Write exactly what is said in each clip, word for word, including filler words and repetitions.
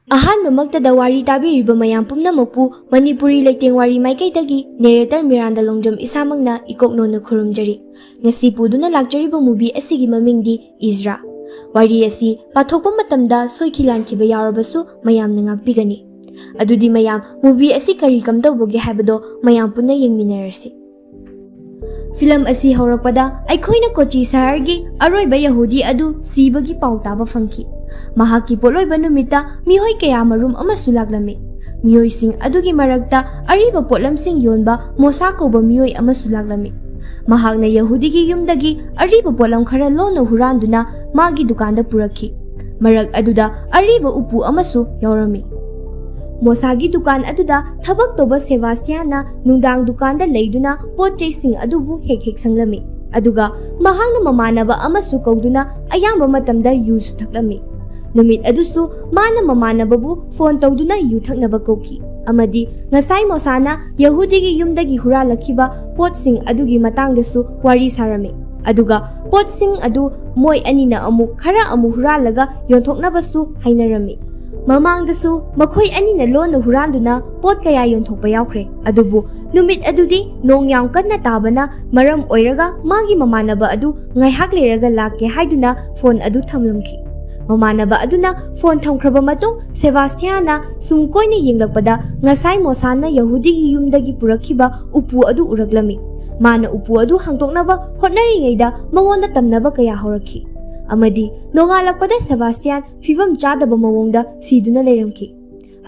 ꯑꯍꯥꯟꯕꯃꯛꯇꯗ ꯋꯥꯔꯤ ꯇꯥꯕꯤꯔꯤꯕ ꯃꯌꯥꯝ ꯄꯨꯝꯅꯃꯛꯄꯨ ꯃꯅꯤꯄꯨꯔꯤ ꯂꯩꯇꯦꯡ ꯋꯥꯔꯤ ꯃꯥꯏꯀꯩꯗꯒꯤ narrator ꯃꯤꯔꯥꯟꯗ ꯂꯣꯡꯖꯝ ꯏꯁꯥꯃꯛꯅ ꯏꯀꯣꯛꯅꯣꯟꯅ ꯈꯨꯔꯨꯝꯖꯔꯤ꯫ ꯉꯁꯤ ꯄꯨꯗꯨꯅ ꯂꯥꯛꯆꯔꯤꯕ movie ꯑꯁꯤꯒꯤ ꯃꯃꯤꯡꯗꯤ ꯏꯖ꯭ꯔꯥ꯫ ꯋꯥꯔꯤ ꯑꯁꯤ ꯄꯥꯊꯣꯛꯄ ꯃꯇꯝꯗ ꯁꯣꯏꯈꯤ ꯂꯥꯟꯈꯤꯕ ꯌꯥꯎꯔꯕꯁꯨ ꯃꯌꯥꯝꯅ ꯉꯥꯛꯄꯤꯒꯅꯤ꯫ ꯑꯗꯨꯗꯤ ꯃꯌꯥꯝ, movie ꯑꯁꯤ ꯀꯔꯤ ꯀꯝꯗꯧꯕꯒꯦ ꯍꯥꯏꯕꯗꯣ ꯃꯌꯥꯝ ꯄꯨꯟꯅ ꯌꯦꯡꯃꯤꯟꯅꯔꯁꯤ꯫ ꯐꯤꯂꯝ ꯑꯁꯤ ꯍꯧꯔꯛꯄꯗ ꯑꯩꯈꯣꯏꯅ ꯀꯣꯆꯤ ꯁꯍꯔꯒꯤ ꯑꯔꯣꯏꯕ ꯌꯍꯨꯗꯤ ꯑꯗꯨ ꯁꯤꯕꯒꯤ ꯄꯥꯎ ꯇꯥꯕ ꯐꯪꯈꯤ꯫ ꯃꯍꯥꯛꯀꯤ ꯄꯣꯠꯂꯣꯏꯕ ꯅꯨꯃꯤꯠꯇ ꯃꯤꯑꯣꯏ ꯀꯌꯥ ꯃꯔꯨꯝ ꯑꯃꯁꯨ ꯂꯥꯛꯂꯝꯃꯤ꯫ ꯃꯤꯑꯣꯏꯁꯤꯡ ꯑꯗꯨꯒꯤ ꯃꯔꯛꯇ ꯑꯔꯤꯕ ꯄꯣꯠꯂꯝꯁꯤꯡ ꯌꯣꯟꯕ ꯃꯣꯁꯥ ꯀꯧꯕ ꯃꯤꯑꯣꯏ ꯑꯃꯁꯨ ꯂꯥꯛꯂꯝꯃꯤ꯫ ꯃꯍꯥꯛꯅ ꯌꯍꯨꯗꯤꯒꯤ ꯌꯨꯝꯗꯒꯤ ꯑꯔꯤꯕ ꯄꯣꯠꯂꯝ ꯈꯔ ꯂꯣꯟꯅ ꯍꯨꯔꯥꯟꯗꯨꯅ ꯃꯥꯒꯤ ꯗꯨꯀꯥꯟꯗ ꯄꯨꯔꯛꯈꯤ꯫ ꯃꯔꯛ ꯑꯗꯨꯗ ꯑꯔꯤꯕ ꯎꯄꯨ ꯑꯃꯁꯨ ꯌꯥꯎꯔꯝꯃꯤ꯫ ꯃꯣꯁꯥꯒꯤ ꯗꯨꯀꯥꯟ ꯑꯗꯨꯗ ꯊꯕꯛ ꯇꯧꯕ ꯁꯦꯕꯥꯁꯇꯤꯌꯥꯟꯅ ꯅꯨꯡꯗꯥꯡ ꯗꯨꯀꯥꯟꯗ ꯂꯩꯗꯨꯅ ꯄꯣꯠ ꯆꯩꯁꯤꯡ ꯑꯗꯨꯕꯨ ꯍꯦꯛ ꯍꯦꯛ ꯁꯪꯂꯝꯃꯤ꯫ ꯑꯗꯨꯒ ꯃꯍꯥꯛꯅ ꯃꯃꯥꯟꯅꯕ ꯑꯃꯁꯨ ꯀꯧꯗꯨꯅ ꯑꯌꯥꯝꯕ ꯃꯇꯝꯗ ꯌꯨꯁꯨ ꯊꯛꯂꯝꯃꯤ꯫ ꯅꯨꯃꯤꯠ ꯑꯗꯨꯁꯨ ꯃꯥꯅ ꯃꯃꯥꯟꯅꯕꯕꯨ ꯐꯣꯟ ꯇꯧꯗꯨꯅ ꯌꯨ ꯊꯛꯅꯕ ꯀꯧꯈꯤ ꯑꯃꯗꯤ ꯉꯁꯥꯏ ꯃꯣꯁꯥꯅ ꯌꯍꯨꯗꯤꯒꯤ ꯌꯨꯝꯗꯒꯤ ꯍꯨꯔꯥꯜꯂꯛꯈꯤꯕ ꯄꯣꯠꯁꯤꯡ ꯑꯗꯨꯒꯤ ꯃꯇꯥꯡꯗꯁꯨ ꯋꯥꯔꯤ ꯁꯥꯔꯝꯃꯤ꯫ ꯑꯗꯨꯒ ꯄꯣꯠꯁꯤꯡ ꯑꯗꯨ ꯃꯣꯏ ꯑꯅꯤꯅ ꯑꯃꯨꯛ ꯈꯔ ꯑꯃꯨꯛ ꯍꯨꯔꯥꯜꯂꯒ ꯌꯣꯟꯊꯣꯛꯅꯕꯁꯨ ꯍꯥꯏꯅꯔꯝꯃꯤ꯫ ꯃꯃꯥꯡꯗꯁꯨ ꯃꯈꯣꯏ ꯑꯅꯤꯅ ꯂꯣꯟꯅ ꯍꯨꯔꯥꯟꯗꯨꯅ ꯄꯣꯠ ꯀꯌꯥ ꯌꯣꯟꯊꯣꯛꯄ ꯌꯥꯎꯈ꯭ꯔꯦ꯫ ꯑꯗꯨꯕꯨ ꯅꯨꯃꯤꯠ ꯑꯗꯨꯗꯤ ꯅꯣꯡ ꯌꯥꯝ ꯀꯟꯅ ꯇꯥꯕꯅ ꯃꯔꯝ ꯑꯣꯏꯔꯒ ꯃꯥꯒꯤ ꯃꯃꯥꯟꯅꯕ ꯑꯗꯨ ꯉꯥꯏꯍꯥꯛ ꯂꯩꯔꯒ ꯂꯥꯛꯀꯦ ꯍꯥꯏꯗꯨꯅ ꯐꯣꯟ ꯑꯗꯨ ꯊꯝꯂꯝꯈꯤ꯫ ꯃꯃꯥꯟꯅꯕ ꯑꯗꯨꯅ ꯐꯣꯟ ꯊꯝꯈ꯭ꯔꯕ ꯃꯇꯨꯡ ꯁꯦꯕꯥꯁꯇꯤꯌꯥꯅ ꯁꯨꯝ ꯀꯣꯏꯅ ꯌꯦꯡꯂꯛꯄꯗ ꯉꯁꯥꯏ ꯃꯣꯁꯥꯅ ꯌꯍꯨꯗꯤꯒꯤ ꯌꯨꯝꯗꯒꯤ ꯄꯨꯔꯛꯈꯤꯕ ꯎꯄꯨ ꯑꯗꯨ ꯎꯔꯛꯂꯝꯃꯤ꯫ ꯃꯥꯅ ꯎꯄꯨ ꯑꯗꯨ ꯍꯥꯡꯗꯣꯛꯅꯕ ꯍꯣꯠꯅꯔꯤꯉꯩꯗ ꯃꯉꯣꯟꯗ ꯇꯝꯅꯕ ꯀꯌꯥ ꯍꯧꯔꯛꯈꯤ ꯑꯃꯗꯤ ꯅꯣꯡꯉꯥꯜꯂꯛꯄꯗ ꯁꯦꯕꯥꯁꯇꯤꯌꯥꯟ ꯐꯤꯕꯝ ꯆꯥꯗꯕ ꯃꯑꯣꯡꯗ ꯁꯤꯗꯨꯅ ꯂꯩꯔꯝꯈꯤ꯫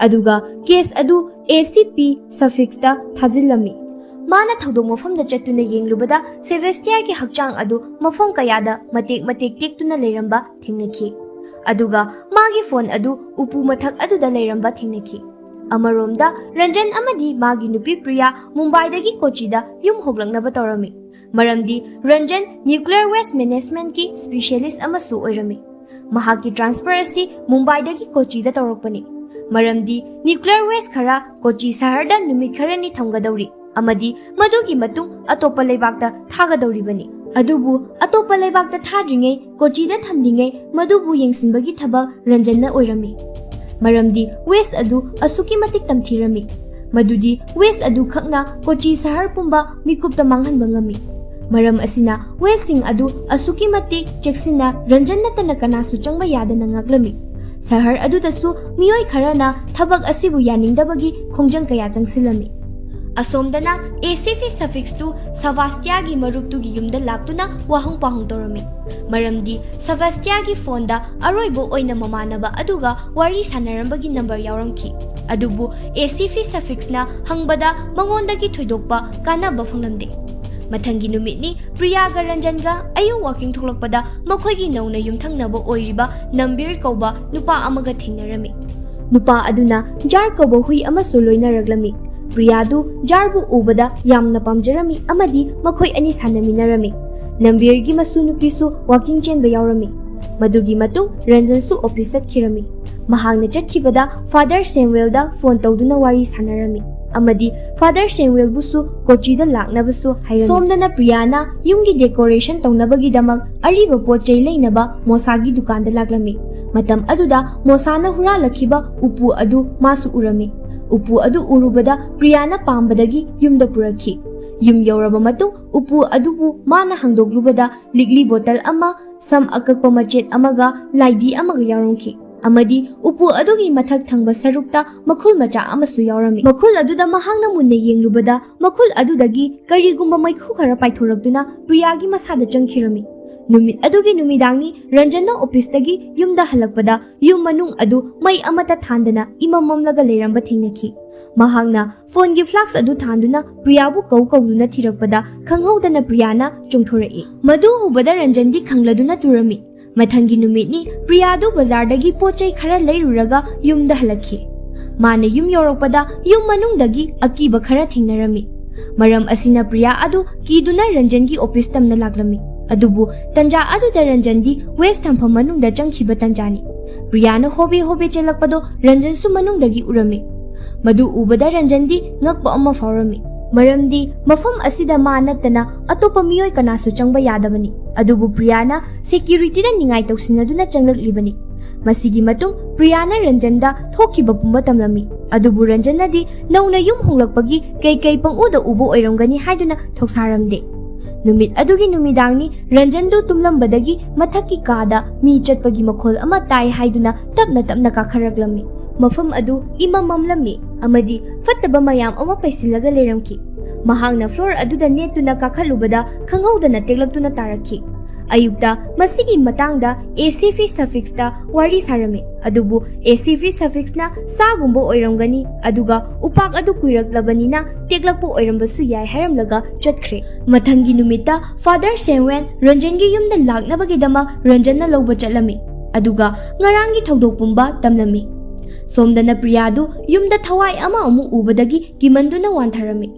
ꯑꯗꯨꯒ ꯀꯦꯁ ꯑꯗꯨ ꯑꯦ ꯁꯤ ꯄꯤ ꯁꯐꯤꯛꯁꯇ ꯊꯥꯖꯤꯜꯂꯝꯃꯤ꯫ ꯃꯥꯅ ꯊꯧꯗꯣꯛ ꯃꯐꯝꯗ ꯆꯠꯇꯨꯅ ꯌꯦꯡꯂꯨꯕꯗ ꯁꯦꯕꯥꯁꯇꯤꯌꯥꯒꯤ ꯍꯛꯆꯥꯡ ꯑꯗꯨ ꯃꯐꯝ ꯀꯌꯥꯗ ꯃꯇꯦꯛ ꯃꯇꯦꯛ ꯇꯦꯛꯇꯨꯅ ꯂꯩꯔꯝꯕ ꯊꯦꯡꯅꯈꯤ꯫ ꯑꯗꯨꯒ ꯃꯥꯒꯤ ꯐꯣꯟ ꯑꯗꯨ ꯎꯄꯨ ꯃꯊꯛ ꯑꯗꯨꯗ ꯂꯩꯔꯝꯕ ꯊꯦꯡꯅꯈꯤ꯫ ꯑꯃꯔꯣꯝꯗ ꯔꯟꯖꯟ ꯑꯃꯗꯤ ꯃꯥꯒꯤ ꯅꯨꯄꯤ ꯄ꯭ꯔꯤꯌꯥ ꯃꯨꯝꯕꯥꯏꯗꯒꯤ ꯀꯣꯆꯤꯗ ꯌꯨꯝ ꯍꯣꯡꯂꯛꯅꯕ ꯇꯧꯔꯝꯃꯤ꯫ ꯃꯔꯝꯗꯤ ꯔꯟꯖꯟ nuclear waste managementꯀꯤ specialist ꯑꯃꯁꯨ ꯑꯣꯏꯔꯝꯃꯤ꯫ ꯃꯍꯥꯛꯀꯤ transfer ꯑꯁꯤ ꯃꯨꯝꯕꯥꯏꯗꯒꯤ ꯀꯣꯆꯤꯗ ꯇꯧꯔꯛꯄꯅꯤ꯫ ꯃꯔꯝꯗꯤ nuclear waste ꯈꯔ ꯀꯣꯆꯤ ꯁꯍꯔꯗ ꯅꯨꯃꯤꯠ ꯈꯔꯅꯤ ꯊꯝꯒꯗꯧꯔꯤ ꯑꯃꯗꯤ ꯃꯗꯨꯒꯤ ꯃꯇꯨꯡ ꯑꯇꯣꯞꯄ ꯂꯩꯕꯥꯛꯇ ꯊꯥꯒꯗꯧꯔꯤꯕꯅꯤ꯫ ꯑꯗꯨꯕꯨ ꯑꯇꯣꯞꯄ ꯂꯩꯕꯥꯛꯇ ꯊꯥꯗ꯭ꯔꯤꯉꯩ ꯀꯣꯆꯤꯗ ꯊꯝꯂꯤꯉꯩ ꯃꯗꯨꯕꯨ ꯌꯦꯡꯁꯤꯟꯕꯒꯤ ꯊꯕꯛ ꯔꯟꯖꯟꯅ ꯑꯣꯏꯔꯝꯃꯤ꯫ ꯃꯔꯝꯗꯤ ꯋꯦꯁ ꯑꯗꯨ ꯑꯁꯨꯛꯀꯤ ꯃꯇꯤꯛ ꯇꯝꯊꯤꯔꯝꯃꯤ ꯃꯗꯨꯗꯤ ꯋꯦꯁ ꯑꯗꯨ ꯈꯛꯅ ꯀꯣꯆꯤ ꯁꯍꯔ ꯄꯨꯝꯕ ꯃꯤꯀꯨꯞꯇ ꯃꯥꯡꯍꯟꯕ ꯉꯝꯃꯤ꯫ ꯃꯔꯝ ꯑꯁꯤꯅ ꯋꯦꯁꯁꯤꯡ ꯑꯗꯨ ꯑꯁꯨꯛꯀꯤ ꯃꯇꯤꯛ ꯆꯦꯛꯁꯤꯟꯅ ꯔꯟꯖꯟ ꯅꯠꯇꯅ ꯀꯅꯥꯁꯨ ꯆꯪꯕ ꯌꯥꯗꯅ ꯉꯥꯛꯂꯝꯃꯤ꯫ ꯁꯍꯔ ꯑꯗꯨꯗꯁꯨ ꯃꯤꯑꯣꯏ ꯈꯔꯅ ꯊꯕꯛ ꯑꯁꯤꯕꯨ ꯌꯥꯅꯤꯡꯗꯕꯒꯤ ꯈꯣꯡꯖꯪ ꯀꯌꯥ ꯆꯪꯁꯤꯜꯂꯝꯃꯤ꯫ ꯑꯁꯣꯝꯗꯅ ꯑꯦ ꯁꯤ ꯐꯤ ꯁꯐꯤꯛꯁꯇꯨ ꯁꯕꯥꯁꯇꯤꯌꯥꯒꯤ ꯃꯔꯨꯞꯇꯨꯒꯤ ꯌꯨꯝꯗ ꯂꯥꯛꯇꯨꯅ ꯋꯥꯍꯪ ꯄꯥꯎꯍꯪ ꯇꯧꯔꯝꯃꯤ꯫ ꯃꯔꯝꯗꯤ ꯁꯕꯥꯁꯇꯤꯌꯥꯒꯤ ꯐꯣꯟꯗ ꯑꯔꯣꯏꯕ ꯑꯣꯏꯅ ꯃꯃꯥꯟꯅꯕ ꯑꯗꯨꯒ ꯋꯥꯔꯤ ꯁꯥꯟꯅꯔꯝꯕꯒꯤ ꯅꯝꯕꯔ ꯌꯥꯎꯔꯝꯈꯤ꯫ ꯑꯗꯨꯕꯨ ꯑꯦ ꯁꯤ ꯐꯤ ꯁꯐꯤꯛꯁꯅ ꯍꯪꯕꯗ ꯃꯉꯣꯟꯗꯒꯤ ꯊꯣꯏꯗꯣꯛꯄ ꯀꯥꯟꯅꯕ ꯐꯪꯂꯝꯗꯦ꯫ ꯃꯊꯪꯒꯤ ꯅꯨꯃꯤꯠꯅꯤ ꯄ꯭ꯔꯤꯌꯥꯒ ꯔꯟꯖꯟꯒ ꯑꯌꯨꯛ ꯋꯥꯀꯤꯡ ꯊꯣꯛꯂꯛꯄꯗ ꯃꯈꯣꯏꯒꯤ ꯅꯧꯅ ꯌꯨꯝꯊꯪꯅꯕ ꯑꯣꯏꯔꯤꯕ ꯅꯝꯕꯤꯔ ꯀꯧꯕ ꯅꯨꯄꯥ ꯑꯃꯒ ꯊꯦꯡꯅꯔꯝꯃꯤ꯫ ꯅꯨꯄꯥ ꯑꯗꯨꯅ ꯖꯥꯔ ꯀꯧꯕ ꯍꯨꯏ ꯑꯃꯁꯨ ꯂꯣꯏꯅꯔꯛꯂꯝꯃꯤ꯫ ꯄ꯭ꯔꯤꯌꯥꯗꯨ ꯖꯥꯔꯕꯨ ꯎꯕꯗ ꯌꯥꯝꯅ ꯄꯥꯝꯖꯔꯝꯃꯤ ꯑꯃꯗꯤ ꯃꯈꯣꯏ ꯑꯅꯤ ꯁꯥꯟꯅꯃꯤꯟꯅꯔꯝꯃꯤ꯫ ꯅꯝꯕꯤꯔꯒꯤ ꯃꯁꯨ ꯅꯨꯄꯤꯁꯨ ꯋꯥꯀꯤꯡ ꯆꯦꯟꯕ ꯌꯥꯎꯔꯝꯃꯤ꯫ ꯃꯗꯨꯒꯤ ꯃꯇꯨꯡ ꯔꯟꯖꯟꯁꯨ ꯑꯣꯐꯤꯁ ꯆꯠꯈꯤꯔꯝꯃꯤ꯫ ꯃꯍꯥꯛꯅ ꯆꯠꯈꯤꯕꯗ ꯐꯥꯗꯔ ꯁꯦꯝꯋꯦꯜꯗ ꯐꯣꯟ ꯇꯧꯗꯨꯅ ꯋꯥꯔꯤ ꯁꯥꯟꯅꯔꯝꯃꯤ ꯑꯃꯗꯤ ꯐꯥꯗꯔ ꯁꯦꯝꯋꯦꯜꯕꯨꯁꯨ ꯀꯣꯆꯤꯗ ꯂꯥꯛꯅꯕꯁꯨ ꯍꯥꯏꯔꯝꯃꯤ꯫ ꯁꯣꯝꯗꯅ ꯄ꯭ꯔꯤꯌꯥꯅ ꯌꯨꯝꯒꯤ ꯗꯦꯀꯣꯔꯦꯁꯟ ꯇꯧꯅꯕꯒꯤꯗꯃꯛ ꯑꯔꯤꯕ ꯄꯣꯠ ꯆꯩ ꯂꯩꯅꯕ ꯃꯣꯁꯥꯒꯤ ꯗꯨꯀꯥꯟꯗ ꯂꯥꯛꯂꯝꯃꯤ꯫ ꯃꯇꯝ ꯑꯗꯨꯗ ꯃꯣꯁꯥꯅ ꯍꯨꯔꯥꯜꯂꯛꯈꯤꯕ ꯎꯄꯨ ꯑꯗꯨ ꯃꯥꯁꯨ ꯎꯔꯝꯃꯤ꯫ ꯎꯄꯨ ꯑꯗꯨ ꯎꯔꯨꯕꯗ ꯄ꯭ꯔꯤꯌꯥꯅ ꯄꯥꯝꯕꯗꯒꯤ ꯌꯨꯝꯗ ꯄꯨꯔꯛꯈꯤ꯫ ꯌꯨꯝ ꯌꯧꯔꯕ ꯃꯇꯨꯡ ꯎꯄꯨ ꯑꯗꯨꯕꯨ ꯃꯥꯅ ꯍꯥꯡꯗꯣꯛꯂꯨꯕꯗ ꯂꯤꯛꯂꯤ ꯕꯣꯇꯜ ꯑꯃ, ꯁꯝ ꯑꯀꯛꯄ ꯃꯆꯦꯠ ꯑꯃꯒ ꯂꯥꯏꯙꯤ ꯑꯃꯒ ꯌꯥꯎꯔꯝꯈꯤ꯫ ꯑꯃꯗꯤ ꯎꯄꯨ ꯑꯗꯨꯒꯤ ꯃꯊꯛ ꯊꯪꯕ ꯁꯔꯨꯛꯇ ꯃꯈꯨꯜ ꯃꯆꯥ ꯑꯃꯁꯨ ꯌꯥꯎꯔꯝꯃꯤ꯫ ꯃꯈꯨꯜ ꯑꯗꯨꯗ ꯃꯍꯥꯛꯅ ꯃꯨꯟꯅ ꯌꯦꯡꯂꯨꯕꯗ ꯃꯈꯨꯜ ꯑꯗꯨꯗꯒꯤ ꯀꯔꯤꯒꯨꯝꯕ ꯃꯩꯈꯨ ꯈꯔ ꯄꯥꯏꯊꯣꯔꯛꯇꯨꯅ ꯄ꯭ꯔꯤꯌꯥꯒꯤ ꯃꯁꯥꯗ ꯆꯪꯈꯤꯔꯝꯃꯤ꯫ ꯅꯨꯃꯤꯠ ꯑꯗꯨꯒꯤ ꯅꯨꯃꯤꯗꯥꯡꯅꯤ ꯔꯟꯖꯟꯅ ꯑꯣꯐꯤꯁꯇꯒꯤ ꯌꯨꯝꯗ ꯍꯜꯂꯛꯄꯗ ꯌꯨꯝ ꯃꯅꯨꯡ ꯑꯗꯨ ꯃꯩ ꯑꯃꯠꯇ ꯊꯥꯟꯗꯅ ꯏꯃꯝ ꯃꯝꯂꯒ ꯂꯩꯔꯝꯕ ꯊꯦꯡꯅꯈꯤ꯫ ꯃꯍꯥꯛꯅ ꯐꯣꯟꯒꯤ ꯐ꯭ꯂꯥꯛꯁ ꯑꯗꯨ ꯊꯥꯟꯗꯨꯅ ꯄ꯭ꯔꯤꯌꯥꯕꯨ ꯀꯧ ꯀꯧꯗꯨꯅ ꯊꯤꯔꯛꯄꯗ ꯈꯪꯍꯧꯗꯅ ꯄ꯭ꯔꯤꯌꯥꯅ ꯆꯣꯡꯊꯣꯔꯛꯏ꯫ ꯃꯗꯨ ꯎꯕꯗ ꯔꯟꯖꯟꯗꯤ ꯈꯪꯂꯗꯨꯅ ꯇꯨꯔꯝꯃꯤ꯫ ꯃꯊꯪꯒꯤ ꯅꯨꯃꯤꯠꯅꯤ ꯄ꯭ꯔꯤꯌꯥꯗꯨ ꯕꯖꯥꯔꯗꯒꯤ ꯄꯣꯠ ꯆꯩ ꯈꯔ ꯂꯩꯔꯨꯔꯒ ꯌꯨꯝꯗ ꯍꯜꯂꯛꯈꯤ꯫ ꯃꯥꯅ ꯌꯨꯝ ꯌꯧꯔꯛꯄꯗ ꯌꯨꯝ ꯃꯅꯨꯡꯗꯒꯤ ꯑꯀꯤꯕ ꯈꯔ ꯊꯦꯡꯅꯔꯝꯃꯤ꯫ ꯃꯔꯝ ꯑꯁꯤꯅ ꯄ꯭ꯔꯤꯌꯥ ꯑꯗꯨ ꯀꯤꯗꯨꯅ ꯔꯟꯖꯟꯒꯤ ꯑꯣꯐꯤꯁ ꯇꯝꯅ ꯂꯥꯛꯂꯝꯃꯤ꯫ ꯑꯗꯨꯕꯨ ꯇꯟꯖꯥ ꯑꯗꯨꯗ ꯔꯟꯖꯟꯗꯤ ꯋꯦꯁ ꯊꯝꯐꯝ ꯃꯅꯨꯡꯗ ꯆꯪꯈꯤꯕ ꯇꯟꯖꯥꯅꯤ꯫ ꯄ꯭ꯔꯤꯌꯥꯅ ꯍꯣꯕꯦ ꯍꯣꯕꯦ ꯆꯦꯜꯂꯛꯄꯗꯣ ꯔꯟꯖꯟꯁꯨ ꯃꯅꯨꯡꯗꯒꯤ ꯎꯔꯝꯃꯤ꯫ ꯃꯗꯨ ꯎꯕꯗ ꯔꯟꯖꯟꯗꯤ ꯉꯛꯄ ꯑꯃ ꯐꯥꯎꯔꯝꯃꯤ꯫ ꯃꯔꯝꯗꯤ ꯃꯐꯝ ꯑꯁꯤꯗ ꯃꯥ ꯅꯠꯇꯅ ꯑꯇꯣꯞꯄ ꯃꯤꯑꯣꯏ ꯀꯅꯥꯁꯨ ꯆꯪꯕ ꯌꯥꯗꯕꯅꯤ꯫ ꯑꯗꯨꯕꯨ ꯄ꯭ꯔꯤꯌꯥꯅ ꯁꯦꯀ꯭ꯌꯨꯔꯤꯇꯤꯗ ꯅꯤꯡꯉꯥꯏ ꯇꯧꯁꯤꯟꯅꯗꯨꯅ ꯆꯪꯂꯛꯂꯤꯕꯅꯤ꯫ ꯃꯁꯤꯒꯤ ꯃꯇꯨꯡ ꯄ꯭ꯔꯤꯌꯥꯅ ꯔꯟꯖꯟꯗ ꯊꯣꯛꯈꯤꯕ ꯄꯨꯝꯕ ꯇꯝꯂꯝꯃꯤ꯫ ꯑꯗꯨꯕꯨ ꯔꯟꯖꯟꯅꯗꯤ ꯅꯧꯅ ꯌꯨꯝ ꯍꯣꯡꯂꯛꯄꯒꯤ ꯀꯩꯀꯩ ꯄꯪꯎꯗ ꯎꯕ ꯑꯣꯏꯔꯝꯒꯅꯤ ꯍꯥꯏꯗꯨꯅ ꯊꯧꯁꯥꯔꯝꯗꯦ꯫ ꯅꯨꯃꯤꯠ ꯑꯗꯨꯒꯤ ꯅꯨꯃꯤꯗꯥꯡꯅꯤ꯫ ꯔꯟꯖꯟꯗꯨ ꯇꯨꯝꯂꯝꯕꯗꯒꯤ ꯃꯊꯛꯀꯤ ꯀꯥꯗ ꯃꯤ ꯆꯠꯄꯒꯤ ꯃꯈꯣꯜ ꯑꯃ ꯇꯥꯏ ꯍꯥꯏꯗꯨꯅ ꯇꯞꯅ ꯇꯞꯅ ꯀꯥꯈꯠꯂꯛꯂꯝꯃꯤ꯫ ꯃꯐꯝ ꯑꯗꯨ ꯏꯃꯝ ꯃꯝꯂꯝꯃꯤ ꯑꯃꯗꯤ ꯐꯠꯇꯕ ꯃꯌꯥꯝ ꯑꯃ ꯄꯩꯁꯤꯜꯂꯒ ꯂꯩꯔꯝꯈꯤ꯫ ꯃꯍꯥꯛꯅ ꯐ꯭ꯂꯣꯔ ꯑꯗꯨꯗ ꯅꯦꯠꯇꯨꯅ ꯀꯥꯈꯠꯂꯨꯕꯗ ꯈꯪꯍꯧꯗꯅ ꯇꯦꯛꯂꯛꯇꯨꯅ ꯇꯥꯔꯛꯈꯤ꯫ ꯑꯌꯨꯛꯇ ꯃꯁꯤꯒꯤ ꯃꯇꯥꯡꯗ ꯑꯦ ꯁꯤ ꯐꯤ ꯁꯐꯤꯛꯁꯇ ꯋꯥꯔꯤ ꯁꯥꯔꯝꯃꯤ꯫ ꯑꯗꯨꯕꯨ ꯑꯦ ꯁꯤ ꯐꯤ ꯁꯐꯤꯛꯁꯅ ꯁꯥꯒꯨꯝꯕ ꯑꯣꯏꯔꯝꯒꯅꯤ, ꯑꯗꯨꯒ ꯎꯄꯥꯛ ꯑꯗꯨ ꯀꯨꯏꯔꯛꯂꯕꯅꯤꯅ ꯇꯦꯛꯂꯛꯄ ꯑꯣꯏꯔꯝꯕꯁꯨ ꯌꯥꯏ ꯍꯥꯏꯔꯝꯂꯒ ꯆꯠꯈ꯭ꯔꯦ꯫ ꯃꯊꯪꯒꯤ ꯅꯨꯃꯤꯠꯇ ꯐꯥꯗꯔ ꯁꯦꯝꯋꯦꯟ ꯔꯟꯖꯟꯒꯤ ꯌꯨꯝꯗ ꯂꯥꯛꯅꯕꯒꯤꯗꯃꯛ ꯔꯟꯖꯟꯅ ꯂꯧꯕ ꯆꯠꯂꯝꯃꯤ, ꯑꯗꯨꯒ ꯉꯔꯥꯡꯒꯤ ꯊꯧꯗꯣꯛ ꯄꯨꯝꯕ ꯇꯝꯂꯝꯃꯤ꯫ ꯁꯣꯝꯗꯅ ꯄ꯭ꯔꯤꯌꯥꯗꯨ ꯌꯨꯝꯗ ꯊꯋꯥꯏ ꯑꯃ ꯑꯃꯨꯛ ꯎꯕꯗꯒꯤ ꯀꯤꯃꯟꯗꯨꯅ ꯋꯥꯟꯊꯔꯝꯃꯤ꯫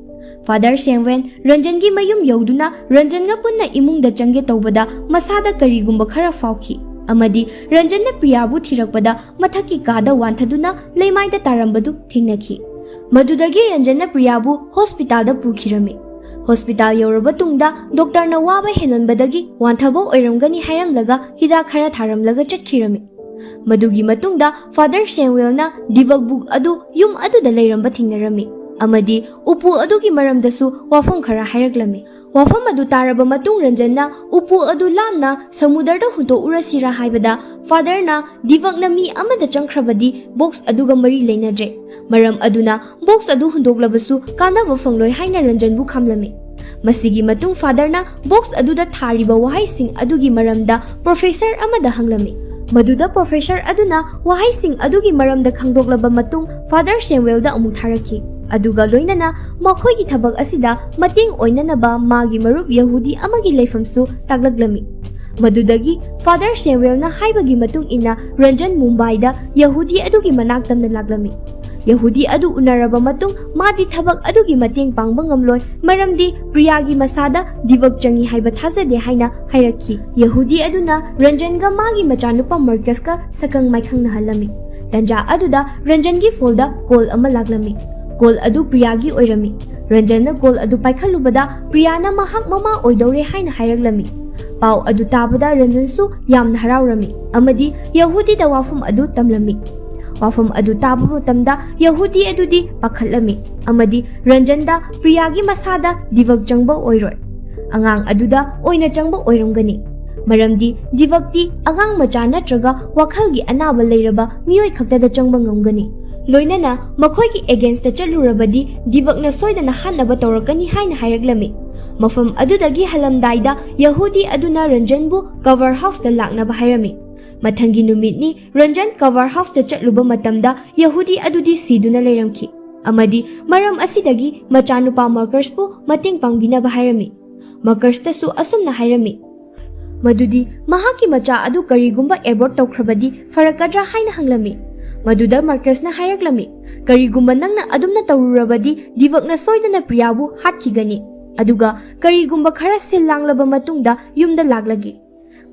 ꯐꯥꯗꯔ ꯁꯦꯝꯋꯦꯟ ꯔꯟꯖꯟꯒꯤ ꯃꯌꯨꯝ ꯌꯧꯗꯨꯅ ꯔꯟꯖꯟꯒ ꯄꯨꯟꯅ ꯏꯃꯨꯡꯗ ꯆꯪꯒꯦ ꯇꯧꯕꯗ ꯃꯁꯥꯗ ꯀꯔꯤꯒꯨꯝꯕ ꯈꯔ ꯐꯥꯎꯈꯤ ꯑꯃꯗꯤ ꯔꯟꯖꯟꯅ ꯄ꯭ꯔꯤꯌꯥꯕꯨ ꯊꯤꯔꯛꯄꯗ ꯃꯊꯛꯀꯤ ꯀꯥꯗ ꯋꯥꯟꯊꯗꯨꯅ ꯂꯩꯃꯥꯏꯗ ꯇꯥꯔꯝꯕꯗꯨ ꯊꯦꯡꯅꯈꯤ꯫ ꯃꯗꯨꯗꯒꯤ ꯔꯟꯖꯟꯅ ꯄ꯭ꯔꯤꯌꯥꯕꯨ ꯍꯣꯁꯄꯤꯇꯥꯜꯗ ꯄꯨꯈꯤꯔꯝꯃꯤ꯫ ꯍꯣꯁꯄꯤꯇꯥꯜ ꯌꯧꯔꯕ ꯇꯨꯡꯗ ꯗꯣꯛꯇꯔꯅ ꯋꯥꯕ ꯍꯦꯟꯃꯟꯕꯗꯒꯤ ꯋꯥꯟꯊꯕ ꯑꯣꯏꯔꯝꯒꯅꯤ ꯍꯥꯏꯔꯝꯂꯒ ꯍꯤꯗꯥꯛ ꯈꯔ ꯊꯥꯔꯝꯂꯒ ꯆꯠꯈꯤꯔꯝꯃꯤ꯫ ꯃꯗꯨꯒꯤ ꯃꯇꯨꯡꯗ ꯐꯥꯗꯔ ꯁꯦꯝꯋꯦꯜꯅ ꯗꯤꯚꯛ ꯕꯨꯛ ꯑꯗꯨ ꯌꯨꯝ ꯑꯗꯨꯗ ꯂꯩꯔꯝꯕ ꯊꯦꯡꯅꯔꯝꯃꯤ ꯑꯃꯗꯤ ꯎꯄꯨ ꯑꯗꯨꯒꯤ ꯃꯔꯝꯗꯁꯨ ꯋꯥꯐꯝ ꯈꯔ ꯍꯥꯏꯔꯛꯂꯝꯃꯤ꯫ ꯋꯥꯐꯝ ꯑꯗꯨ ꯇꯥꯔꯕ ꯃꯇꯨꯡ ꯔꯟꯖꯟꯅ ꯎꯄꯨ ꯑꯗꯨ ꯂꯥꯞꯅ ꯁꯃꯨꯗ꯭ꯔꯗ ꯍꯨꯟꯇꯣꯛꯎꯔꯁꯤꯔꯥ ꯍꯥꯏꯕꯗ ꯐꯥꯗꯔꯅ ꯗꯤꯚꯛꯅ ꯃꯤ ꯑꯃꯗ ꯆꯪꯈ꯭ꯔꯕꯗꯤ ꯕꯣꯛꯁ ꯑꯗꯨꯒ ꯃꯔꯤ ꯂꯩꯅꯗ꯭ꯔꯦ, ꯃꯔꯝ ꯑꯗꯨꯅ ꯕꯣꯛꯁ ꯑꯗꯨ ꯍꯨꯟꯗꯣꯛꯂꯕꯁꯨ ꯀꯥꯟꯅꯕ ꯐꯪꯂꯣꯏ ꯍꯥꯏꯅ ꯔꯟꯖꯟꯕꯨ ꯈꯥꯝꯂꯝꯃꯤ꯫ ꯃꯁꯤꯒꯤ ꯃꯇꯨꯡ ꯐꯥꯗꯔꯅ ꯕꯣꯛꯁ ꯑꯗꯨꯗ ꯊꯥꯔꯤꯕ ꯋꯥꯍꯩꯁꯤꯡ ꯑꯗꯨꯒꯤ ꯃꯔꯝꯗ ꯄ꯭ꯔꯣꯐꯦꯁꯔ ꯑꯃꯗ ꯍꯪꯂꯝꯃꯤ꯫ ꯃꯗꯨꯗ ꯄ꯭ꯔꯣꯐꯦꯁꯔ ꯑꯗꯨꯅ ꯋꯥꯍꯩꯁꯤꯡ ꯑꯗꯨꯒꯤ ꯃꯔꯝꯗ ꯈꯪꯗꯣꯛꯂꯕ ꯃꯇꯨꯡ ꯐꯥꯗꯔ ꯁꯦꯝꯋꯦꯜꯗ ꯑꯃꯨꯛ ꯊꯥꯔꯛꯈꯤ, ꯑꯗꯨꯒ ꯂꯣꯏꯅꯅ ꯃꯈꯣꯏꯒꯤ ꯊꯕꯛ ꯑꯁꯤꯗ ꯃꯇꯦꯡ ꯑꯣꯏꯅꯅꯕ ꯃꯥꯒꯤ ꯃꯔꯨꯞ ꯌꯍꯨꯗꯤ ꯑꯃꯒꯤ ꯂꯩꯐꯝꯁꯨ ꯇꯥꯛꯂꯛꯂꯝꯃꯤ꯫ ꯃꯗꯨꯗꯒꯤ ꯐꯥꯗꯔ ꯁꯦꯝꯋꯦꯜꯅ ꯍꯥꯏꯕꯒꯤ ꯃꯇꯨꯡ ꯏꯟꯅ ꯔꯟꯖꯟ ꯃꯨꯝꯕꯥꯏꯗ ꯌꯍꯨꯗꯤ ꯑꯗꯨꯒꯤ ꯃꯅꯥꯛ ꯇꯝꯅ ꯂꯥꯛꯂꯝꯃꯤ꯫ ꯌꯍꯨꯗꯤ ꯑꯗꯨ ꯎꯅꯔꯕ ꯃꯇꯨꯡ ꯃꯥꯗꯤ ꯊꯕꯛ ꯑꯗꯨꯒꯤ ꯃꯇꯦꯡ ꯄꯥꯡꯕ ꯉꯝꯂꯣꯏ, ꯃꯔꯝꯗꯤ ꯄ꯭ꯔꯤꯌꯥꯒꯤ ꯃꯁꯥꯗ ꯗꯤꯚꯛ ꯆꯪꯏ ꯍꯥꯏꯕ ꯊꯥꯖꯗꯦ ꯍꯥꯏꯅ ꯍꯥꯏꯔꯛꯈꯤ꯫ ꯌꯍꯨꯗꯤ ꯑꯗꯨꯅ ꯔꯟꯖꯟꯒ ꯃꯥꯒꯤ ꯃꯆꯥꯅꯨꯄꯥ ꯃꯔꯀꯁꯀ ꯁꯛꯈꯪ ꯃꯥꯏꯈꯪꯅꯍꯜꯂꯝꯃꯤ꯫ ꯇꯟꯖꯥ ꯑꯗꯨꯗ ꯔꯟꯖꯟꯒꯤ ꯐꯣꯜꯗ ꯀꯣꯜ ꯑꯃ ꯂꯥꯛꯂꯝꯃꯤ꯫ ꯀꯣꯜ ꯑꯗꯨ ꯄ꯭ꯔꯤꯌꯥꯒꯤ ꯑꯣꯏꯔꯝꯃꯤ꯫ ꯔꯟꯖꯟꯅ ꯀꯣꯜ ꯑꯗꯨ ꯄꯥꯏꯈꯠꯂꯨꯕꯗ ꯄ꯭ꯔꯤꯌꯥꯅ ꯃꯍꯥꯛ ꯃꯃꯥ ꯑꯣꯏꯗꯧꯔꯦ ꯍꯥꯏꯅ ꯍꯥꯏꯔꯛꯂꯝꯃꯤ꯫ ꯄꯥꯎ ꯑꯗꯨ ꯇꯥꯕꯗ ꯔꯟꯖꯟꯁꯨ ꯌꯥꯝꯅ ꯍꯔꯥꯎꯔꯝꯃꯤ ꯑꯃꯗꯤ ꯌꯍꯨꯗꯤꯗ ꯋꯥꯐꯝ ꯑꯗꯨ ꯇꯝꯂꯝꯃꯤ꯫ ꯋꯥꯐꯝ ꯑꯗꯨ ꯇꯥꯕ ꯃꯇꯝꯗ ꯌꯍꯨꯗꯤ ꯑꯗꯨꯗꯤ ꯄꯥꯈꯠꯂꯝꯃꯤ ꯑꯃꯗꯤ ꯔꯟꯖꯟꯗ ꯄ꯭ꯔꯤꯌꯥꯒꯤ ꯃꯁꯥꯗ ꯗꯤꯕꯛ ꯆꯪꯕ ꯑꯣꯏꯔꯣꯏ, ꯑꯉꯥꯡ ꯑꯗꯨꯗ ꯑꯣꯏꯅ ꯆꯪꯕ ꯑꯣꯏꯔꯝꯒꯅꯤ꯫ ꯃꯔꯝꯗꯤ ꯗꯤꯕꯛꯇꯤ ꯑꯉꯥꯡ ꯃꯆꯥ ꯅꯠꯇ꯭ꯔꯒ ꯋꯥꯈꯜꯒꯤ ꯑꯅꯥꯕ ꯂꯩꯔꯕ ꯃꯤꯑꯣꯏ ꯈꯛꯇꯗ ꯆꯪꯕ ꯉꯝꯒꯅꯤ꯫ ꯂꯣꯏꯅꯅ ꯃꯈꯣꯏꯒꯤ against ꯆꯠꯂꯨꯔꯕꯗꯤ ꯗꯤꯕꯛꯅ ꯁꯣꯏꯗꯅ ꯍꯥꯠꯅꯕ ꯇꯧꯔꯛꯀꯅꯤ ꯍꯥꯏꯅ ꯍꯥꯏꯔꯛꯂꯝꯃꯤ꯫ ꯃꯐꯝ ꯑꯗꯨꯗꯒꯤ ꯍꯜꯂꯝꯗꯥꯏꯗ ꯌꯍꯨꯗꯤ ꯑꯗꯨꯅ ꯔꯟꯖꯟꯕꯨ ꯀꯚꯔ ꯍꯥꯎꯁꯇ ꯂꯥꯛꯅꯕ ꯍꯥꯏꯔꯝꯃꯤ꯫ ꯃꯊꯪꯒꯤ ꯅꯨꯃꯤꯠꯅꯤ ꯔꯟꯖꯟ ꯀꯚꯔ ꯍꯥꯎꯁꯇ ꯆꯠꯂꯨꯕ ꯃꯇꯝꯗ ꯌꯍꯨꯗꯤ ꯑꯗꯨꯗꯤ ꯁꯤꯗꯨꯅ ꯂꯩꯔꯝꯈꯤ ꯑꯃꯗꯤ ꯃꯔꯝ ꯑꯁꯤꯗꯒꯤ ꯃꯆꯥꯅꯨꯄꯥ ꯃꯥꯔꯀꯁꯄꯨ ꯃꯇꯦꯡ ꯄꯥꯡꯕꯤꯅꯕ ꯍꯥꯏꯔꯝꯃꯤ꯫ ꯃꯥꯔꯀꯁꯇꯁꯨ ꯑꯁꯨꯝꯅ ꯍꯥꯏꯔꯝꯃꯤ ꯃꯗꯨꯗꯤ ꯃꯍꯥꯛꯀꯤ ꯃꯆꯥ ꯑꯗꯨ ꯀꯔꯤꯒꯨꯝꯕ abort ꯇꯧꯈ꯭ꯔꯕꯗꯤ ꯐꯔꯛꯀꯗ꯭ꯔꯥ ꯍꯥꯏꯅ ꯍꯪꯂꯝꯃꯤ꯫ ꯃꯗꯨꯗ ꯃꯥꯔꯀꯁꯅ ꯍꯥꯏꯔꯛꯂꯝꯃꯤ, "ꯀꯔꯤꯒꯨꯝꯕ ꯅꯪꯅ ꯑꯗꯨꯝꯅ ꯇꯧꯔꯨꯔꯕꯗꯤ ꯗꯤꯕꯛꯅ ꯁꯣꯏꯗꯅ ꯄ꯭ꯔꯤꯌꯥꯕꯨ ꯍꯥꯠꯈꯤꯒꯅꯤ꯫ ꯑꯗꯨꯒ ꯀꯔꯤꯒꯨꯝꯕ ꯈꯔ ꯁꯤꯜ ꯂꯥꯡꯂꯕ ꯃꯇꯨꯡꯗ ꯌꯨꯝꯗ ꯂꯥꯛꯂꯒꯦ꯫"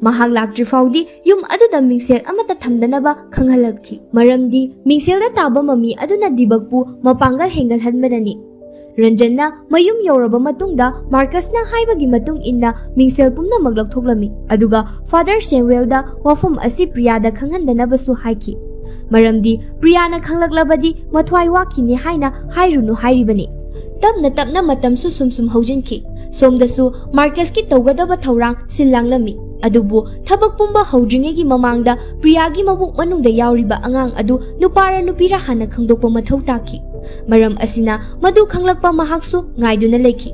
ꯃꯍꯥꯛ ꯂꯥꯛꯇ꯭ꯔꯤ ꯐꯥꯎꯗꯤ ꯌꯨꯝ ꯑꯗꯨꯗ ꯃꯤꯡꯁꯦꯜ ꯑꯃꯠꯇ ꯊꯝꯗꯅꯕ ꯈꯪꯍꯜꯂꯛꯈꯤ꯫ ꯃꯔꯝꯗꯤ ꯃꯤꯡꯁꯦꯜꯗ ꯇꯥꯕ ꯃꯃꯤ ꯑꯗꯨꯅ ꯗꯤꯕꯛꯄꯨ ꯃꯄꯥꯡꯒꯜ ꯍꯦꯟꯒꯠꯍꯟꯕꯅꯅꯤ꯫ ꯔꯟꯖꯟꯅ ꯃꯌꯨꯝ ꯌꯧꯔꯕ ꯃꯇꯨꯡꯗ ꯃꯥꯔꯀꯁꯅ ꯍꯥꯏꯕꯒꯤ ꯃꯇꯨꯡ ꯏꯟꯅ ꯃꯤꯡꯁꯦꯜ ꯄꯨꯝꯅꯃꯛ ꯂꯧꯊꯣꯛꯂꯝꯃꯤ, ꯑꯗꯨꯒ ꯐꯥꯗꯔ ꯁꯦꯝꯋꯦꯜꯗ ꯋꯥꯐꯝ ꯑꯁꯤ ꯄ꯭ꯔꯤꯌꯥꯗ ꯈꯪꯍꯟꯗꯅꯕꯁꯨ ꯍꯥꯏꯈꯤ꯫ ꯃꯔꯝꯗꯤ ꯄ꯭ꯔꯤꯌꯥꯅ ꯈꯪꯂꯛꯂꯕꯗꯤ ꯃꯊ꯭ꯋꯥꯏ ꯋꯥꯈꯤꯅꯤ ꯍꯥꯏꯅ ꯍꯥꯏꯔꯨꯅꯨ ꯍꯥꯏꯔꯤꯕꯅꯤ꯫ ꯇꯞꯅ ꯇꯞꯅ ꯃꯇꯝꯁꯨ ꯁꯨꯝ ꯁꯨꯝ ꯍꯧꯖꯤꯟꯈꯤ꯫ ꯁꯣꯝꯗꯁꯨ ꯃꯥꯔꯀꯁꯀꯤ ꯇꯧꯒꯗꯕ ꯊꯧꯔꯥꯡ ꯁꯤꯜ ꯂꯥꯡꯂꯝꯃꯤ꯫ ꯑꯗꯨꯕꯨ ꯊꯕꯛ ꯄꯨꯝꯕ ꯍꯧꯗ꯭ꯔꯤꯉꯩꯒꯤ ꯃꯃꯥꯡꯗ ꯄ꯭ꯔꯤꯌꯥꯒꯤ ꯃꯕꯨꯛ ꯃꯅꯨꯡꯗ ꯌꯥꯎꯔꯤꯕ ꯑꯉꯥꯡ ꯑꯗꯨ ꯅꯨꯄꯥꯔ ꯅꯨꯄꯤꯔ ꯍꯥꯟꯅ ꯈꯪꯗꯣꯛꯄ ꯃꯊꯧ ꯇꯥꯈꯤ꯫ ꯃꯔꯝ ꯑꯁꯤꯅ ꯃꯗꯨ ꯈꯪꯂꯛꯄ ꯃꯍꯥꯛꯁꯨ ꯉꯥꯏꯗꯨꯅ ꯂꯩꯈꯤ꯫